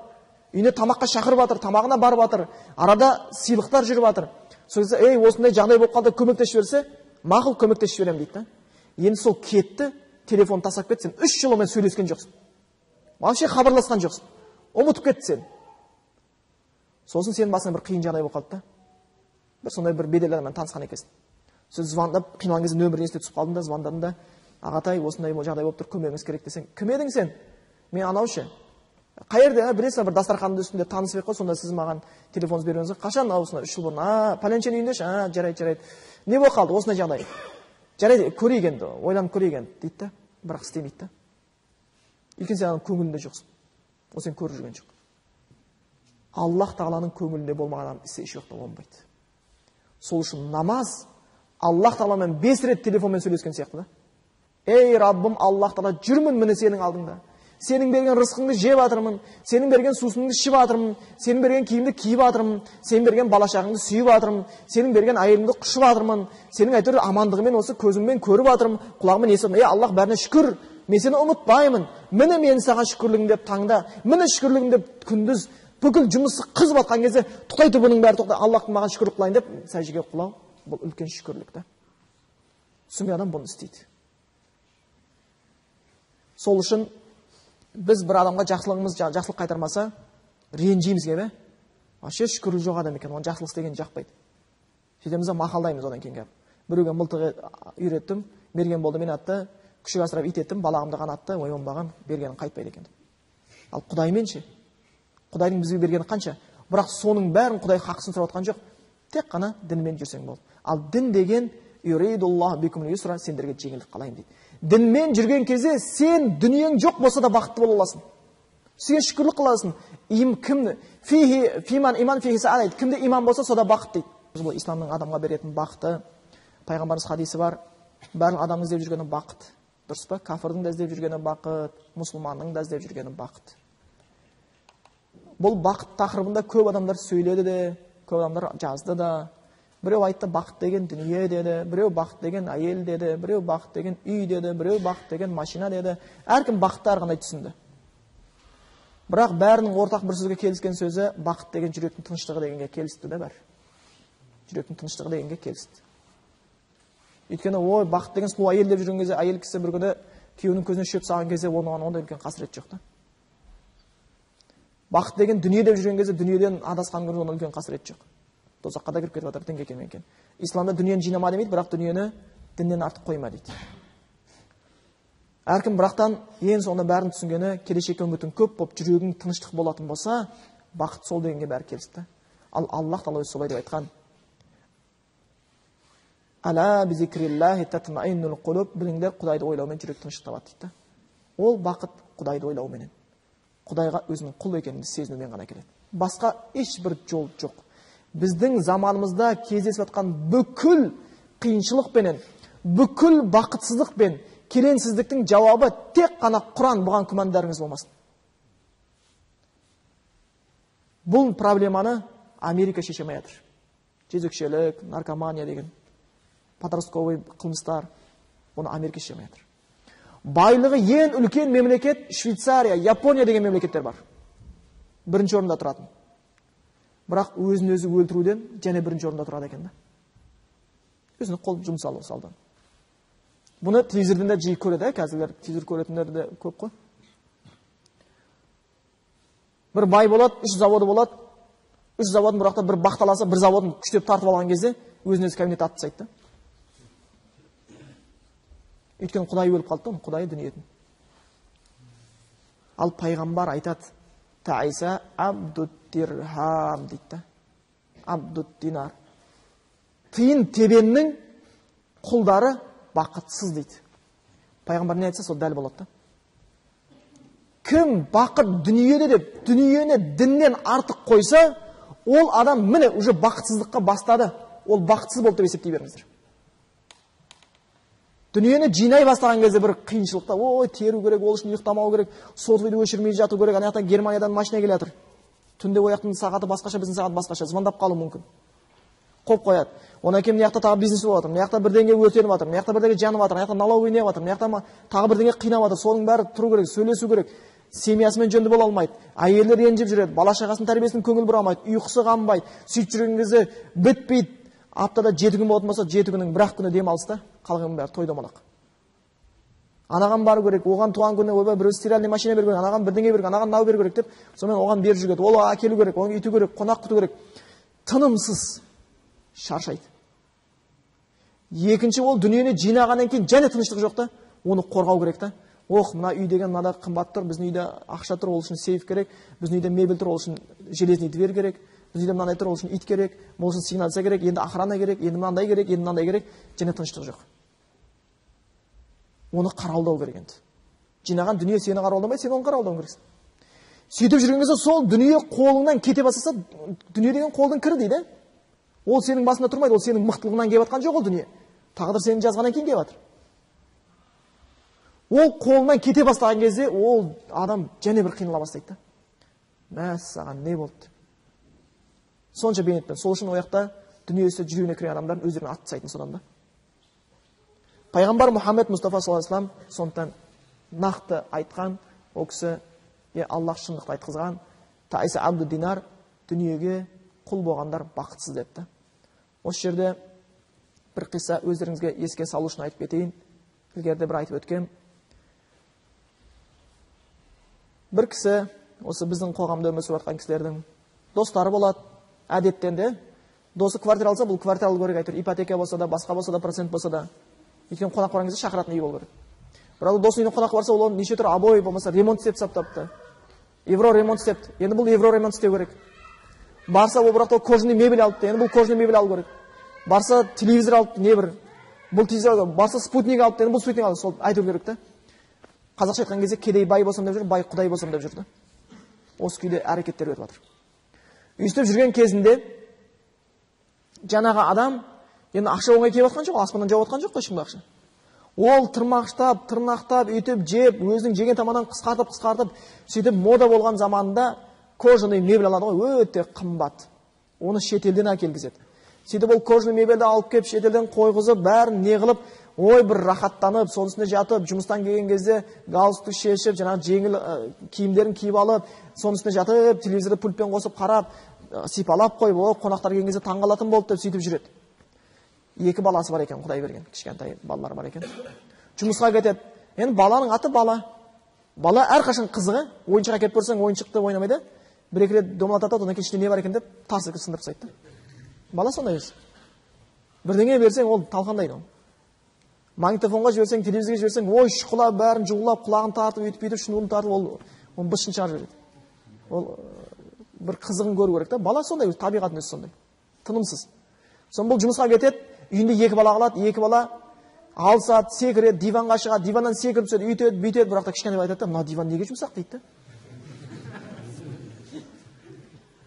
үйіне тамаққа шақырып жатыр, тамағына барып жатыр, арада сыйлықтар жүріп жатыр. Сол кезде, ей, осындай жағдай болып қалды, көмектесіп жіберсе, мақұл, көмектесіп жіберемін дейді да. Енді сол кетті, телефон тастап кетті, сен 3 жыл онымен сөйлескен жоқсың. Вообще хабарласқан жоқсың. Ұмытып кетті сен. Сосын сенің басыңа бір қиын жағдай болып қалды да. Бір сондай бір беделді адаммен танысқан екенсің. Сен звондап, қиналған кезде нөмірін есіне түсіп қалдың да, звондадың да, ағатай, осындай жағдай болып тұр, көмегіңіз керек десең, кім едің сен? Мен анаушы. Қай жерде, білесіз, бір дастарханның үстінде танысып едік қой, сонда сіз маған телефоныңызды беруіңіз. Қашан? Осында 3 жыл бұрын. Пәленшенің үйінде ше? Жарайды, жарайды. Не болып қалды? Осындай жағдай. Жарайды, көрейік енді, ойланып көрейік енді дейді да, бірақ істемейді да. Өйткені сен ананың көңілінде жоқсың. Ол сені көріп жүрген жоқ. Аллах тағаланың көңілінде болмаған адам ісі еш уақытта оңбайды. Сол үшін намаз Аллах тағаламен 5 рет телефонмен сөйлескен сияқты да. Ей Раббым, Аллах тағала, жүрмін міне сенің алдыңда. Сенің берген рызқыңды жеп жатырмын, сенің берген сусыныңды ішіп жатырмын, сенің берген киімді киіп жатырмын, сенің берген бала шағаңды сүйіп жатырмын, сенің берген әйеліңді құшып жатырмын, сенің әйтеуір амандығымен осы көзіммен көріп жатырмын, құлағыммен естіп. Ей Аллах, бәріне шүкір, мен сені ұмытпаймын. Міне мен саған шүкірлігім деп таңда, міне шүкірлігім деп күндіз, бүкіл жұмысы қызып атқан кезде тоқтай тұр, бұның бәрі тоқтай, Аллахтың маған шүкірлік қылайын деп сәждеге құлау, бұл үлкен шүкірлік та. Түсінген адам бұны істейді. Сол үшін біз бір адамға жақсылығымыз жақсылық қайтармаса, ренжиміз бе? Вообще шүкірлік жоқ адам екен, оған жақсылық істеген жақпайды. Сөйтеміз де мақалдаймыз одан кейін келіп. Біреуге мылтық үйреттім, мерген болды, мен атты, күшік асырап ит еттім, балағымды қанатты, ой оңбаған, бергенін қайтпайды екен. Ал Құдаймен ше? Құдайдың бізге бергені қанша? Бірақ соның бәрін Құдай хақысын сұрап жатқан жоқ. Тек қана дінмен жүрсең болды. Ал дін деген юридуллаху бикумул юсра, сендерге жеңілдік қалаймын дейді. Дінмен жүрген кезде сен дүниең жоқ болса да бақытты бола аласың. Сен шүкірлік қыласың. Им кім фихи фиман иман фихи саада дейді. Кімде иман болса, сода бақыт дейді. Бұл исламның адамға беретін бақыты. Пайғамбарымыз хадисі бар. Барлық адамның іздеп жүргені бақыт. Дұрыс па? Кәпірдің де іздеп жүргені бақыт, мұсылманның да іздеп жүргені бақыт. Бұл бақыт тақырыбында көп адамдар сөйледі де, көп адамдар жазды да. Біреу айтты бақыт деген дүние деді, біреу бақыт деген әйел деді, біреу бақыт деген үй деді, біреу бақыт деген машина деді. Әркім бақытты әрқандай түсінді. Бірақ бәрінің ортақ бір сөзге келіскен сөзі бақыт деген жүректің тыныштығы дегенге келісті де бәрі. Жүректің тыныштығы дегенге келісті. Өйткені ой бақыт деген сұлу әйел деп жүрген кезде, әйел кісі бір күні күйеуінің көзіне шөп салған кезде оған ондай үлкен қасірет жоқ та. Бақыт деген дүние деп жүрген кезде дүниеден адасқан күні ондай үлкен қасірет жоқ. Тозаққа да кіріп кетіп жатыр дінге келмеген екен. Исламда дүниені жинама демейді, бірақ дүниені діннен артық қойма дейді. Әркім бірақтан ең соңында бәрін түсінгені, келешекке үмітің көп болып, жүрегің тыныштық болатын болса, бақыт сол дегенге бәрі келісті. Ал Аллах тағала өзі солай деп айтқан. Ала бизикриллахи татмаиннул қулуб, біліңдер, Құдайды ойлаумен жүрек тыныштық табады дейді. Ол бақыт Құдайды ойлауменен. Құдайға өзінің құл екенін сезінумен ғана келеді. Басқа ешбір жол жоқ. Біздің заманымызда кездесіп жатқан бүкіл қиыншылықпенен, бүкіл бақытсыздықпен, келеңсіздіктің жауабы тек қана Құран, бұған күмәндарыңыз болмасын. Бұл проблеманы Америка шеше алмай жатыр. Жезөкшелік, наркомания деген, подростковый қылмыстар, бұны Америка шеше алмай жатыр. Байлығы ең үлкен мемлекет Швейцария, Япония деген мемлекеттер бар. Бірінші орында тұратын. Бірақ өзін өзі өлтіруден және бірінші орында тұрады екен да. Өзіне қол жұмсалу салды. Бұны телевизордан да жиі көреді, қазірлер телевизор көретіндер де көп қой. Бір бай болады, 3 заводы болады. 3 заводын бірақ та бір бақталаса, бір заводын күштеп тартып алған кезде өзін өзі кабинетте атып тастайды да. Өйткені Құдай өліп қалды да, Құдайы дүниетін. Ал пайғамбар айтады, Таиса абдут дирхам дейді да. Абдут динар. Тиын тебеннің құлдары бақытсыз дейді. Пайғамбар не айтса, сол дәл болады да. Кім бақыт дүниеде деп, дүниені діннен артық қойса, ол адам міне уже бақытсыздыққа бастады. Ол бақытсыз болды деп есептей беріңіздер. Дүниені жинай бастаған кезде бір қиыншылықта, ой, теру керек, ол үшін ұйықтамау керек, сотовыйды өшірмей жату керек, ана жақтан Германиядан машина келе жатыр. Түнде ол жақтың сағаты басқаша, біздің сағат басқаша, звондап қалуы мүмкін. Қойып қояды. Одан кейін мына жақта тағы бизнес болып жатыр, мына жақта бірдеңе өртеніп жатыр, мына жақта бірдеңе жанып жатыр, мына жақта налоговый не жатыр, мына жақта тағы бірдеңе қинап жатыр. Соның бәрі тұру керек, сөйлесу керек. Семьясымен жөнді бола алмайды, әйелі ренжіп жүреді, бала шағасының тәрбиесін көңіл бұра алмайды, ұйқысы қанбайды. Сөйтіп жүрген кезде бітпейді. Аптада 7 күн болатын болса, 7 күннің бір ақ күні демалыста, қалған бәрі той домалақ. Анаған бару керек, оған туған күні ойбай біреу стиральный машина беру керек, анаған бірдеңе беру керек, анаған мынау беру керек деп, сонымен оған беріп жүреді, ол әкелу керек, оны үйту керек, қонақ күту керек. Тынымсыз шаршайды. Екінші, ол дүниені жинағаннан кейін және тыныштық жоқ та, оны қорғау керек та. Ох, мына үй деген мынада қымбат тұр, біздің үйде ақша тұр, ол үшін сейф керек, біздің үйде мебель тұр, ол үшін железный дверь керек, біздің үйде мынандай тұр, ол үшін ит керек, ол үшін сигнализация керек, енді охрана керек, енді мынандай керек, енді мынандай керек, және тыныштық жоқ. Оны қарауылдау керек енді. Жинаған дүние сені қарауылдамайды, сен оны қарауылдауың керексің. Сөйтіп жүрген кезде сол дүние қолыңнан кете бастаса, дүние деген қолдың кірі дейді. Ол сенің басында тұрмайды, ол сенің мықтылығынан келіп жатқан жоқ ол дүние. Тағдыр сені жазғаннан кейін келіп жатыр. Ол қолынан кете бастаған кезде ол адам және бір қинала бастайды да. Мәссаған, не болды? Сонша бейнетпен. Сол үшін ол жақта дүниесі жүрегіне кірген адамдардың өздерін атып тастайтын содан да. Пайғамбар Мұхаммед Мұстафа саллаллаху алейхи вассалам сондықтан нақты айтқан, ол кісіге Аллах шындықты айтқызған, Таиса абду динар, дүниеге құл болғандар бақытсыз депті. Осы жерде бір қисса өздеріңізге еске салу үшін айтып кетейін. Ілгеріде бір айтып өткем. Бір кісі, осы біздің қоғамда өмір сүріп жатқан кісілердің достары болады, әдеттен де. Досы квартира алса, бұл квартира алу керек әйтеуір, ипотека болса да, басқа болса да, процент болса да. Өйткені қонақ барған кезде шақыратын үй болу керек. Бірақ досының үйіне қонақ барса, ол оны неше түрлі обои болмаса ремонт істеп тастапты. Евро ремонт істепті. Енді бұл евро ремонт істеу керек. Барса, ол бірақ та кожаный мебель алыпты. Енді бұл кожаный мебель алу керек. Барса, телевизор алыпты, не бір. Бұл телевизор, барса спутник алыпты, енді бұл спутник алып, сол айту керек та. Қазақша айтқан кезде кедей бай болсам деп жүр, бай құдай болсам деп жүрді. Осы күйде әрекеттер өтіп жатыр. Өйстіп жүрген кезінде жаңағы адам енді ақша оңай келіп жатқан жоқ, аспаннан жауып жатқан жоқ қой ешкімге ақша. Ол тырмақштап, тырнақтап, өйтіп жеп, өзінің жеген тамағынан қысқартып, сөйтіп мода болған заманында кожаный мебель алады ғой, өте қымбат. Оны шетелден әкелгізеді. Сөйтіп ол кожаный мебельді алып келіп, шетелден қойғызып, бәрін не қылып, ой бір рахаттанып, соның үстіне жатып, жұмыстан келген кезде галстук шешіп, жаңағы жеңіл киімдерін киіп алып, соның үстіне жатып, телевизорды пультпен қосып қарап, сипалап қойып, о, қонақтар келген кезде таңғалатын болды деп сөйтіп жүреді. Екі баласы бар екен, Құдай берген, кішкентай балалар бар екен. Жұмысқа кетеді. Енді баланың аты бала. Бала әрқашан қызығы, ойыншық әкеліп көрсең, ойыншықты ойнамайды. Бір екі рет домалатады, одан кейін ішінде не бар екен деп тарс етіп сындырып тастайды. Бала сондай өзі. Бірдеңе берсең, ол талқандайды оны. Магнитофонға жіберсең, телевизорға жіберсең, ой шұқылап, бәрін жұлап, құлағын тартып, өйтіп бүйтіп, шнурын тартып, ол оның бышын шығарып жібереді. Ол бір қызығын көру керек та. Бала сондай өзі, табиғатының өзі сондай. Тынымсыз. Сосын бұл жұмысқа кетеді, үйінде екі бала қалады, екі бала алысады, секіреді, диванға шығады, диваннан секіріп түседі, үйтеді, бүйтеді, бірақ та кішкене айтады да, мына диван неге жұмсақ дейді да.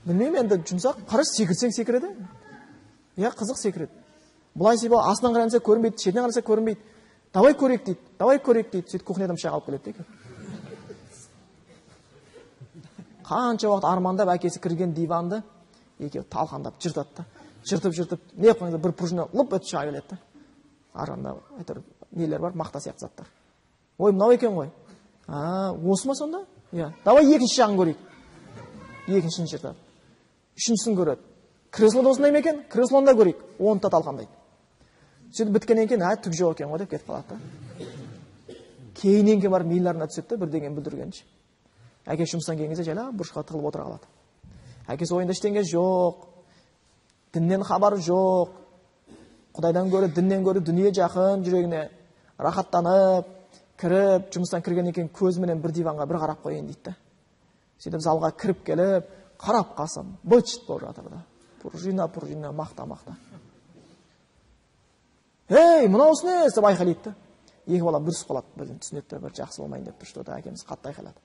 Білмеймін енді жұмсақ, қарашы, секірсең секіреді. Иә, қызық секіреді. Былай сипа, астынан қараса көрінбейді, шетінен қараса көрінбейді. Давай көрейік дейді, давай көрейік дейді. Сөйтіп кухнядан пышақ алып келеді дейді. Қанша уақыт армандап әкесі кірген диванды екеуі талқандап жыртады да. Жыртып-жыртып, не қойғанда бір пружина лып өтіп шыға келеді да. Аранда әйтеуір нелер бар, мақта сияқты заттар. Ой, мынау екен ғой. А, осы ма сонда? Иә. Давай екінші жағын көрейік. Екіншісін жыртады. Үшіншісін көреді. Кресло да осындай ма екен? Креслоны да көрейік. Оны да талқандайды. Сөйтіп біткеннен кейін, ә, түк жоқ екен ғой деп кетіп қалады да. Кейіннен кейін барып миларына түседі да, бірдеңені бүлдіргенше. Әкесі жұмыстан келген кезде жайлап бұрышқа тығылып отыра қалады. Әкесі ойында ештеңе жоқ, діннен хабары жоқ, Құдайдан гөрі, діннен гөрі дүние жақын жүрегіне рахаттанып, кіріп, жұмыстан кіргеннен кейін көзіменен бір диванға бір қарап қояйын дейді да. Сөйтіп залға кіріп келіп, қарап қалсам, быт-шыт болып жатыр да. Пружина, пружина, мақта, мақта. Ей, мынаусы не деп айқайлайды да. Екі бала бүрісіп қалады, бірден түсінеді, бір жақсы болмайын деп тұр, что-то әкеміз қатты айқайлады.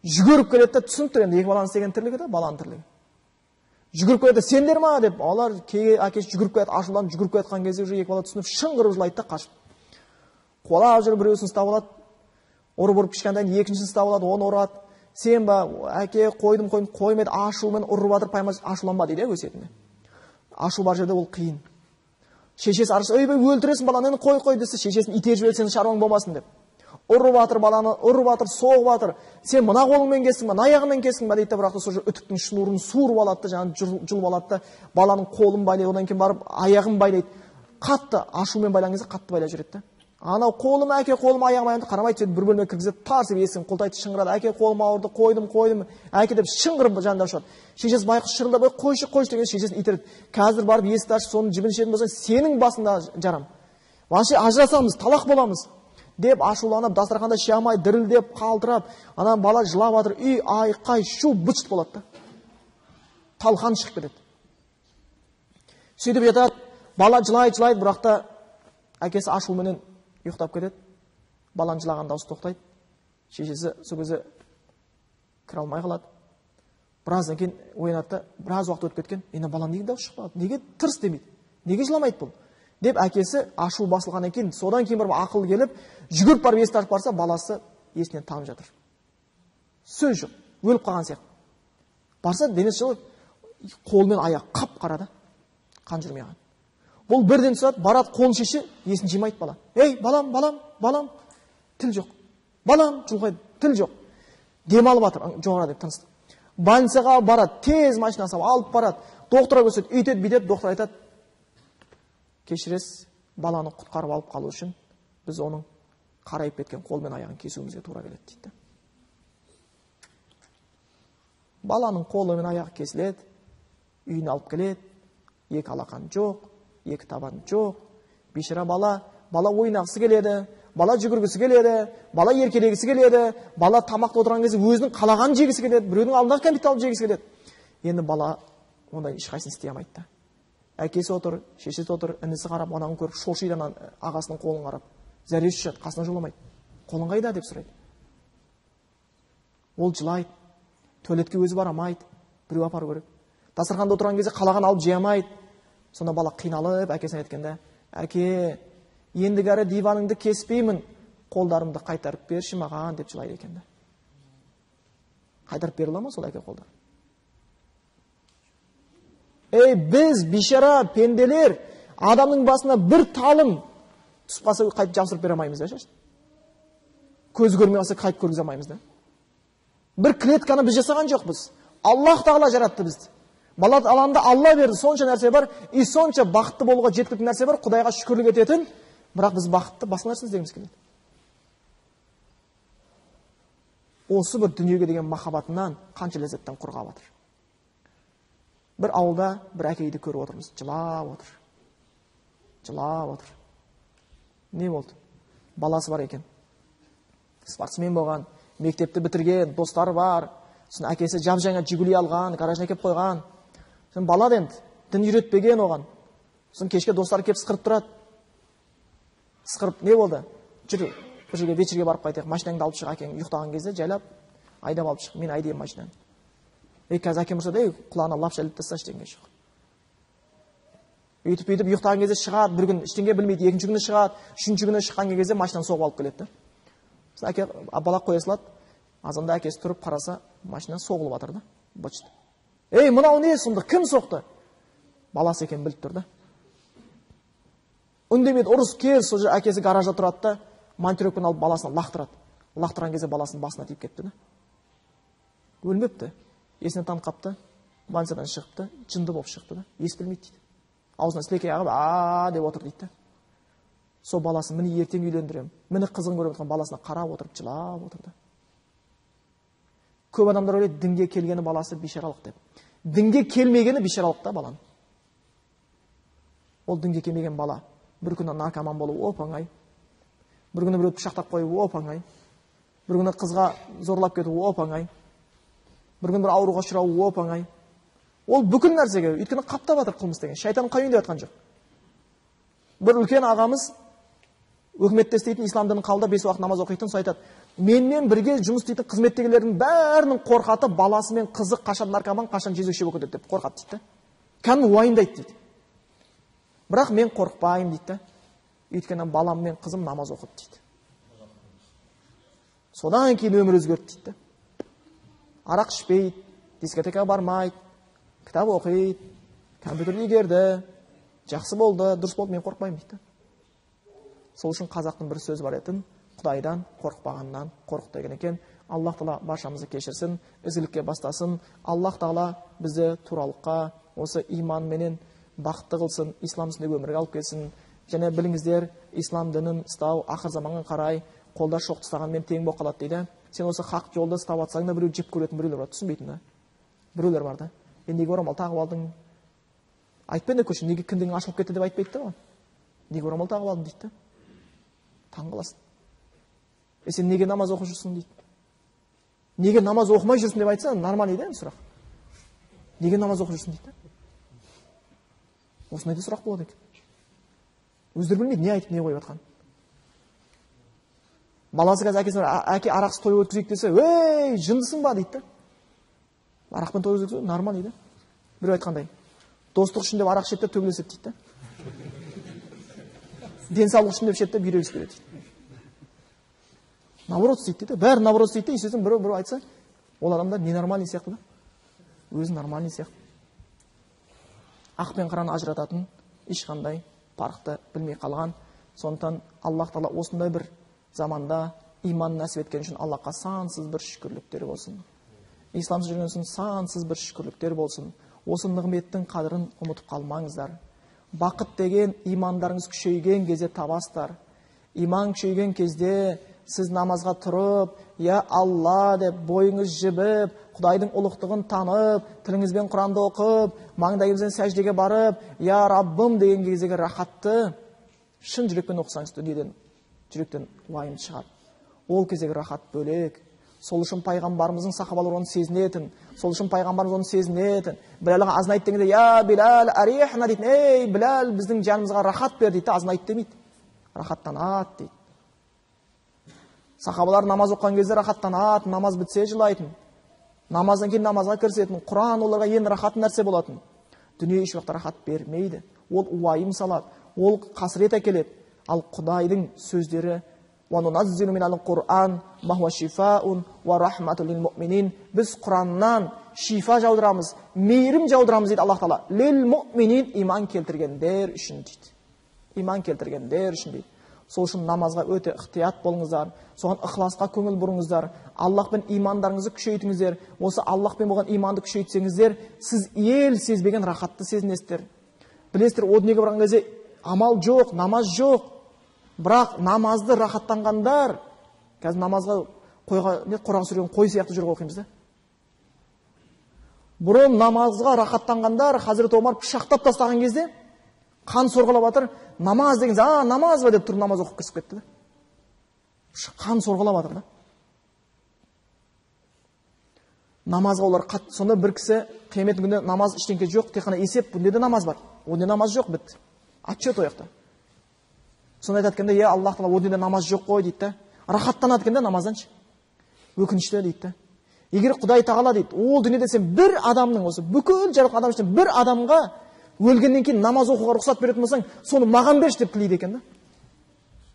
Жүгіріп келеді да, түсініп тұр енді екі баланың істеген тірлігі да, баланың тірлігі. Жүгіріп келеді, сендер ма деп, олар әкесі жүгіріп келеді, ашуланып жүгіріп келе жатқан кезде уже екі бала түсініп шыңғырып жылайды да қашып. Қуалап жүріп біреусін ұстап алады, ұрып-ұрып кішкентайын екіншісін ұстап алады, оны ұрады. Сен ба, әке, қойдым, қойдым, қоймайды, ашумен ұрып жатыр, пайғамбар ашуланба дейді өсиетінде. Ашу бар жерде ол қиын. Шешесі арасы, ойбай, өлтіресің баланы, енді қой, қой десе, шешесін итеріп жібереді, сенің шаруаң болмасын деп. Ұрып жатыр баланы, ұрып жатыр, соғып жатыр. Сен мына қолыңмен кестің ба, мына аяғыңмен кестің ба дейді, бірақ та сол жерде үтіктің шнурын суырып алады да, жаңағы жұлып алады да, баланың қолын байлайды, одан кейін барып аяғын байлайды. Қатты ашумен байлаған кезде қатты байлап жібереді да. Анау қолым, әке, қолым, аяғым, аяғым қарамайды, сөйтіп бір бөлмеге кіргізеді, тарс етіп есігін құлыптайды, шыңғырады, әке, қолым ауырды, қойдым, қойдым, әке деп шыңғырып жанында ұшады. Шешесі байқұс шырылдап, ой, қойшы, қойшы деген шешесін итереді. Қазір барып есікті ашып, соның жібін ішетін болсаң, сенің басыңда жарам. Вообще ажырасамыз, талақ боламыз. Деп ашуланып, дастарханда іше алмай, дірілдеп, қалтырап, ана бала жылап жатыр, үй айқай, шу быт-шыт болады да. Талқан шығып кетеді. Сөйтіп жатады, бала жылайды, жылайды, бірақ та әкесі ашуменен ұйықтап кетеді. Баланың жылаған дауысы тоқтайды. Шешесі сол кезде кіре алмай қалады. Біраздан кейін оянады да, біраз уақыт өтіп кеткен. Енді баланың неге дауысы шықпады? Неге тырс демейді? Неге жыламайды бұл? Деп әкесі ашу басылғаннан кейін, содан кейін барып ақыл келіп, жүгіріп барып есікті ашып барса, баласы есінен танып жатыр. Сөз жоқ, өліп қалған сияқты. Барса, денесі жылы, қолы мен аяғы қап-қара да, қан жүрмей қалған. Бұл бірден түседі, барады, қолын шеше, есін жимайды бала. Ей, балам, балам, балам, тіл жоқ. Балам, жұлқайды, тіл жоқ. Демалып жатыр, жоғары деп тынысты. Больницаға барады, тез машина салып алып барады. Докторға көрсетеді, үйтеді, бүйтеді, доктор айтады: кешіресіз, баланы құтқарып алып қалу үшін біз оның қарайып кеткен қол мен аяғын кесуімізге тура келеді дейді. Баланың қолы мен аяғы кесіледі, үйіне алып келеді, екі алақан жоқ, екі табан жоқ. Бейшара бала, бала ойнағысы келеді, бала жүгіргісі келеді, бала еркелегісі келеді, бала тамақты отырған кезде өзінің қалағанын жегісі келеді, біреудің алдындағы кәмпитті алып жегісі келеді. Енді бала ондай ешқайсысын істей алмайды да. Әкесі отыр, шешесі отыр, інісі қарап, ананы көріп шошиды, ана ағасының қолын қарап. Зәресі ұшады, қасына жоламайды. Қолың қайда деп сұрайды. Ол жылайды, туалетке өзі бара алмайды, біреу апару керек. Дастарханда отырған кезде қалаған алып жей алмайды. Сонда бала қиналып әкесіне айтқанда: әке, ендігәрі диваныңды кеспеймін, қолдарымды қайтарып берші маған деп жылайды екен. Қайтарып бере ала ма сол әке қолдарын? Ей, біз бейшара пенделер, адамның басына бір талым түсіп қалса қайтып жабыстырып бере алмаймыз да, шашты. Көзі көрмей қалса қайтып көргізе алмаймыз да. Бір клетканы біз жасаған жоқпыз. Аллах тағала жаратты бізді. Бала алаңда Алла берді, сонша нәрсе бар, и сонша бақытты болуға жеткілікті нәрсе бар, Құдайға шүкірлік ететін, бірақ біз бақытты басқа нәрсені іздегіміз келеді. Осы бір дүниеге деген махаббатынан қанша ләззаттан құрғап жатыр. Бір ауылда бір әкейді көріп отырмыз, жылап отыр. Жылап отыр. Не болды? Баласы бар екен. Спортсмен болған, мектепті бітірген, достары бар. Сосын әкесі жап-жаңа Жигули алған, гаражына әкеліп қойған. Сосын бала енді дін үйретпеген оған. Сосын кешке достары келіп сықырып тұрады. Сықырып не болды? Жүр, бір жерге вечерге барып қайтайық, машинаңды алып шық, әкең ұйықтаған кезде жайлап айдап алып шық, мен айдаймын машинаны. Ей, қазір әкем ұрсады, ей, құлағына лапша іліп тасташы ештеңе жоқ. Өйтіп бүйтіп ұйықтаған кезде шығады, бір күн ештеңе білмейді, екінші күні шығады, үшінші күні шыққан кезде машинаны соғып алып келеді. Сосын әке бала қоя салады, азанда әкесі тұрып қараса, машина соғылып жатыр да, быт-шыт. Ей, мынау не сұмдық, кім соқты? Баласы екенін біліп тұр да. Үндемейді, ұрыс керіс, сол жерде әкесі гаражда тұрады да, монтировканы алып баласына лақтырады. Лақтырған кезде баласының басына тиіп кетті да. Өлмепті. Есінен танып қапты, больницадан шығыпты, жынды болып шықты да, ес білмейді дейді. Аузынан сілекей ағып, а деп отыр дейді. Сол баласын міне ертең үйлендіремін, міне қызығын көріп отырған баласына қарап отырып, жылап отырды. Көп адамдар ойлайды, дінге келгені баласы бейшаралық деп. Дінге келмегені бейшаралық та баланың. Ол дінге келмеген бала бір күні наркоман болу оп-оңай, бір күні біреуді пышақтап қою оп-оңай, бір күні қызға зорлап кету оп-оңай, бір күні бір ауруға ұшырау оп-оңай. Ол бүкіл нәрсеге, өйткені қаптап жатыр қылмыс деген, шайтан қайын деп жатқан жоқ. Бір үлкен ағамыз өкіметте істейтін, ислам дінін қабылдап 5 уақыт намаз оқитын, сол айтады: менімен бірге жұмыс істейтін қызметтегілердің бәрінің қорқаты баласы мен қызы қашан наркоман, қашан жезөкше болып кетеді деп қорқады дейді. Кәдімгі уайымдайды дейді. Бірақ мен қорықпаймын дейді. Өйткені балам мен қызым намаз оқыды дейді. Содан кейін өмір өзгерді дейді. Арақ ішпейді, дискотекаға бармайды, кітап оқиды, компьютерді игерді, жақсы болды, дұрыс болды, мен қорықпаймын дейді. Сол үшін қазақтың бір сөзі бар етін, Құдайдан қорықпағаннан қорық деген екен. Аллах тағала баршамызды кешірсін, ізгілікке бастасын. Аллах тағала бізді туралыққа, осы иманменен бақытты қылсын, ислам ісінде өмірге алып келсін. Және біліңіздер, ислам дінін ұстау ақыр заманға қарай қолда шоқ ұстағанмен тең болып қалады дейді. Сен осы хақ жолды ұстап атсаң да біреу жеп көретін біреулер бар, түсінбейтін да. Біреулер бар да. Енді неге орамал тағып алдың? Айтпайды да көше, неге кіндігің ашылып кетті деп айтпайды да оған. Неге орамал тағып алдың дейді да. Таң қаласың. Сен неге намаз оқып жүрсің дейді. Неге намаз оқымай жүрсің деп айтса, нормальный да сұрақ. Неге намаз оқып жүрсің дейді. Осындай да сұрақ болады екен. Өздері білмейді, не айтып, не қойып жатқанын. Баласы қазір әкесіне, әке арақсыз той өткізейік десе, ей, жындысың ба дейді. Арақпен той өткізсе, нормальный да. Біреу айтқандай, достық үшін деп арақ ішеді де төбелеседі дейді. Денсаулық үшін деп ішеді де бүйрегі береді дейді. Наоборот істейді дейді. Бәрі наоборот істейді де, сосын біреу айтса, ол адамдар ненормальный сияқты да. Өзі нормальный сияқты. Ақ пен қараны ажырататын ешқандай парықты білмей қалған. Сондықтан Аллах тағала осындай бір заманда иман нәсіп еткен үшін Аллахқа сансыз бір шүкірліктер болсын. Исламсыз жүрген үшін сансыз бір шүкірліктер болсын. Осы нығметтің қадірін ұмытып қалмаңыздар. Бақыт деген имандарыңыз күшейген кезде табасыздар. Иман күшейген кезде сіз намазға тұрып, я Алла деп бойыңыз жібіп, Құдайдың ұлықтығын танып, тіліңізбен Құранды оқып, маңдайыңызбен сәждеге барып, я Раббым деген кездегі рахатты шын жүрекпен оқысаңыз, дүниеден жүректен уайым шығады. Ол кездегі рахат бөлек. Сол үшін пайғамбарымыздың сахабалары оны сезінетін. Сол үшін пайғамбарымыз оны сезінетін. Біләлға азан айт дегенде, я Біләл, арихна дейтін. Ей, Біләл, біздің жанымызға рахат бер дейді, азан айт демейді. Рахаттанады дейді. Сахабалар намаз оқыған кезде рахаттанады, намаз бітсе жылайтын. Намаздан кейін намазға кірісетін. Құран оларға ең рахат нәрсе болатын. Дүние еш уақытта рахат бермейді. Ол уайым салады, ол қасірет әкеледі. Ал Құдайдың сөздері, біз Құраннан шифа жаудырамыз, мейірім жаудырамыз дейді Аллах тағала. Лил муъминин, иман келтіргендер үшін дейді. Иман келтіргендер үшін дейді. Сол үшін намазға өте ықтият болыңыздар, соған ықыласқа көңіл бұрыңыздар, Аллахпен имандарыңызды күшейтіңіздер. Осы Аллахпен болған иманды күшейтсеңіздер, сіз ел сезбеген рахатты сезінесіздер. Білесіздер, о дүниеге барған кезде амал жоқ, намаз жоқ. Бірақ намазды рахаттанғандар, қазір намазға қойға, не қораға сүрген қой сияқты жүріп оқимыз да. Бұрын намазға рахаттанғандар, Хазірет Омар пышақтап тастаған кезде қан сорғалап жатыр, намаз деген, а, намаз ба деп тұрып намаз оқып кірісіп кетті да. Қан сорғалап жатыр да. Намазға олар сонда бір кісі қиямет күнінде намаз ештеңке жоқ, тек қана есеп, бұнда да намаз бар. Онда намаз жоқ, бітті. Отчет о жақта. Сонда айтады екен де, е, Аллах тағала, о дүниеде намаз жоқ қой дейді да. Рахаттанады екен де намазданшы. Өкінішті дейді да. Егер Құдай тағала дейді, ол дүниеде сен бір адамның осы бүкіл жаратқан адам ішінен бір адамға өлгеннен кейін намаз оқуға рұқсат беретін болсаң, соны маған берші деп тілейді екен да.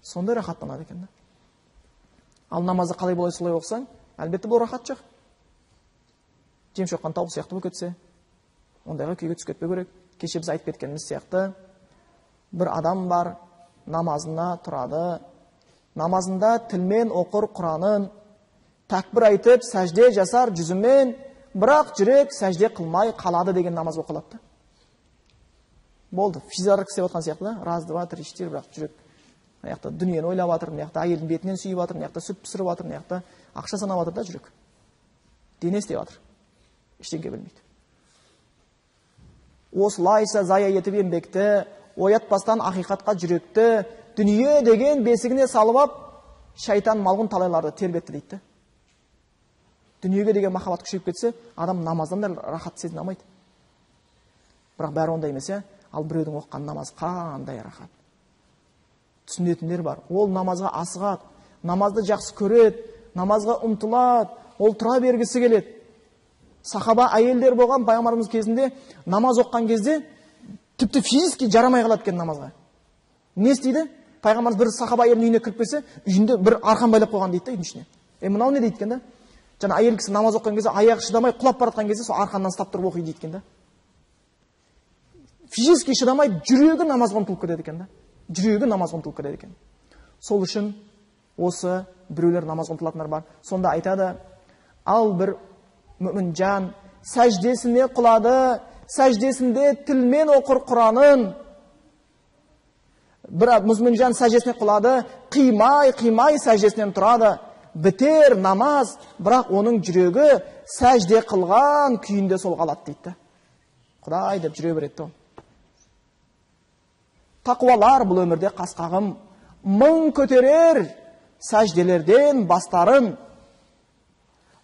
Сондай рахаттанады екен да. Ал намазды қалай болай солай оқысаң, әлбетте бұл рахат жоқ. Жем шоққан тауық сияқты болып кетсе, ондайға күйге түсіп кетпеу керек. Кеше біз айтып кеткеніміз сияқты, бір адам бар, намазына тұрады. Намазында тілмен оқыр Құранын, тәкбір айтып, сәжде жасар жүзімен, бірақ жүрек сәжде қылмай қалады деген намаз оқылады. Болды, физиологиялық істеп жатқан сияқты да, раз, два, три, четыре, бірақ жүрек мына жақта дүниені ойлап жатыр, мына жақта әйелдің бетінен сүйіп жатыр, мына жақта сүт пісіріп жатыр, мына жақта ақша санап жатыр да жүрек. Дене істеп жатыр. Ештеңе білмейді. Осылайша зая етіп еңбекті, оятпастан ақиқатқа жүректі, дүние деген бесігіне салып ап, шайтан малғұн талайларды тербетті дейді. Дүниеге деген махаббат күшейіп кетсе, адам намаздан да рахат сезіне алмайды. Бірақ бәрі ондай емес, иә? Ал біреудің оқыған намазы қандай рахат. Түсінетіндер бар. Ол намазға асығады, намазды жақсы көреді, намазға ұмтылады, ол тұра бергісі келеді. Сахаба әйелдер болған пайғамбарымыз кезінде намаз оқыған кезде тіпті физически жарамай қалады екен намазға. Не істейді? Пайғамбарымыз бір сахаба әйелінің үйіне кіріп келсе, үйінде бір арқан байлап қойған дейді да үйдің ішіне. Мынау не дейді екен да? Жаңа әйел кісі намаз оқыған кезде аяғы шыдамай құлап бара жатқан кезде сол арқаннан ұстап тұрып оқиды дейді екен да. Физически шыдамай жүрегі намазға ұмтылып кетеді екен да. Жүрегі намазға ұмтылып кетеді екен. Сол үшін осы біреулер намазға ұмтылатындар бар. Сонда айтады, ал бір мүмін жан сәждесіне құлады, сәждесінде тілмен оқыр Құранын. Бір мүмін жан сәждесіне құлады, қимай сәждесінен тұрады. Бітер намаз, бірақ оның жүрегі сәжде қылған күйінде сол қалады дейді. Құдай деп жүре береді ол. Тақуалар бұл өмірде қасқағым, мың көтерер, сәжделерден бастарын.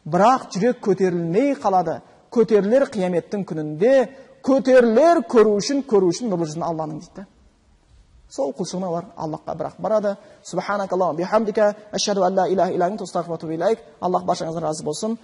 Бірақ жүрек көтерілмей қалады. Көтерілер қияметтің күнінде, көтерілер көру үшін, көру үшін нұрлы жүзін Алланың дейді. Сол құлшылығына олар Аллахқа бірақ барады. Субханакаллахумма бихамдика, ашхаду ан ла илаха илля анта, астағфирука ва атубу илайк. Аллах баршаңыздан разы болсын.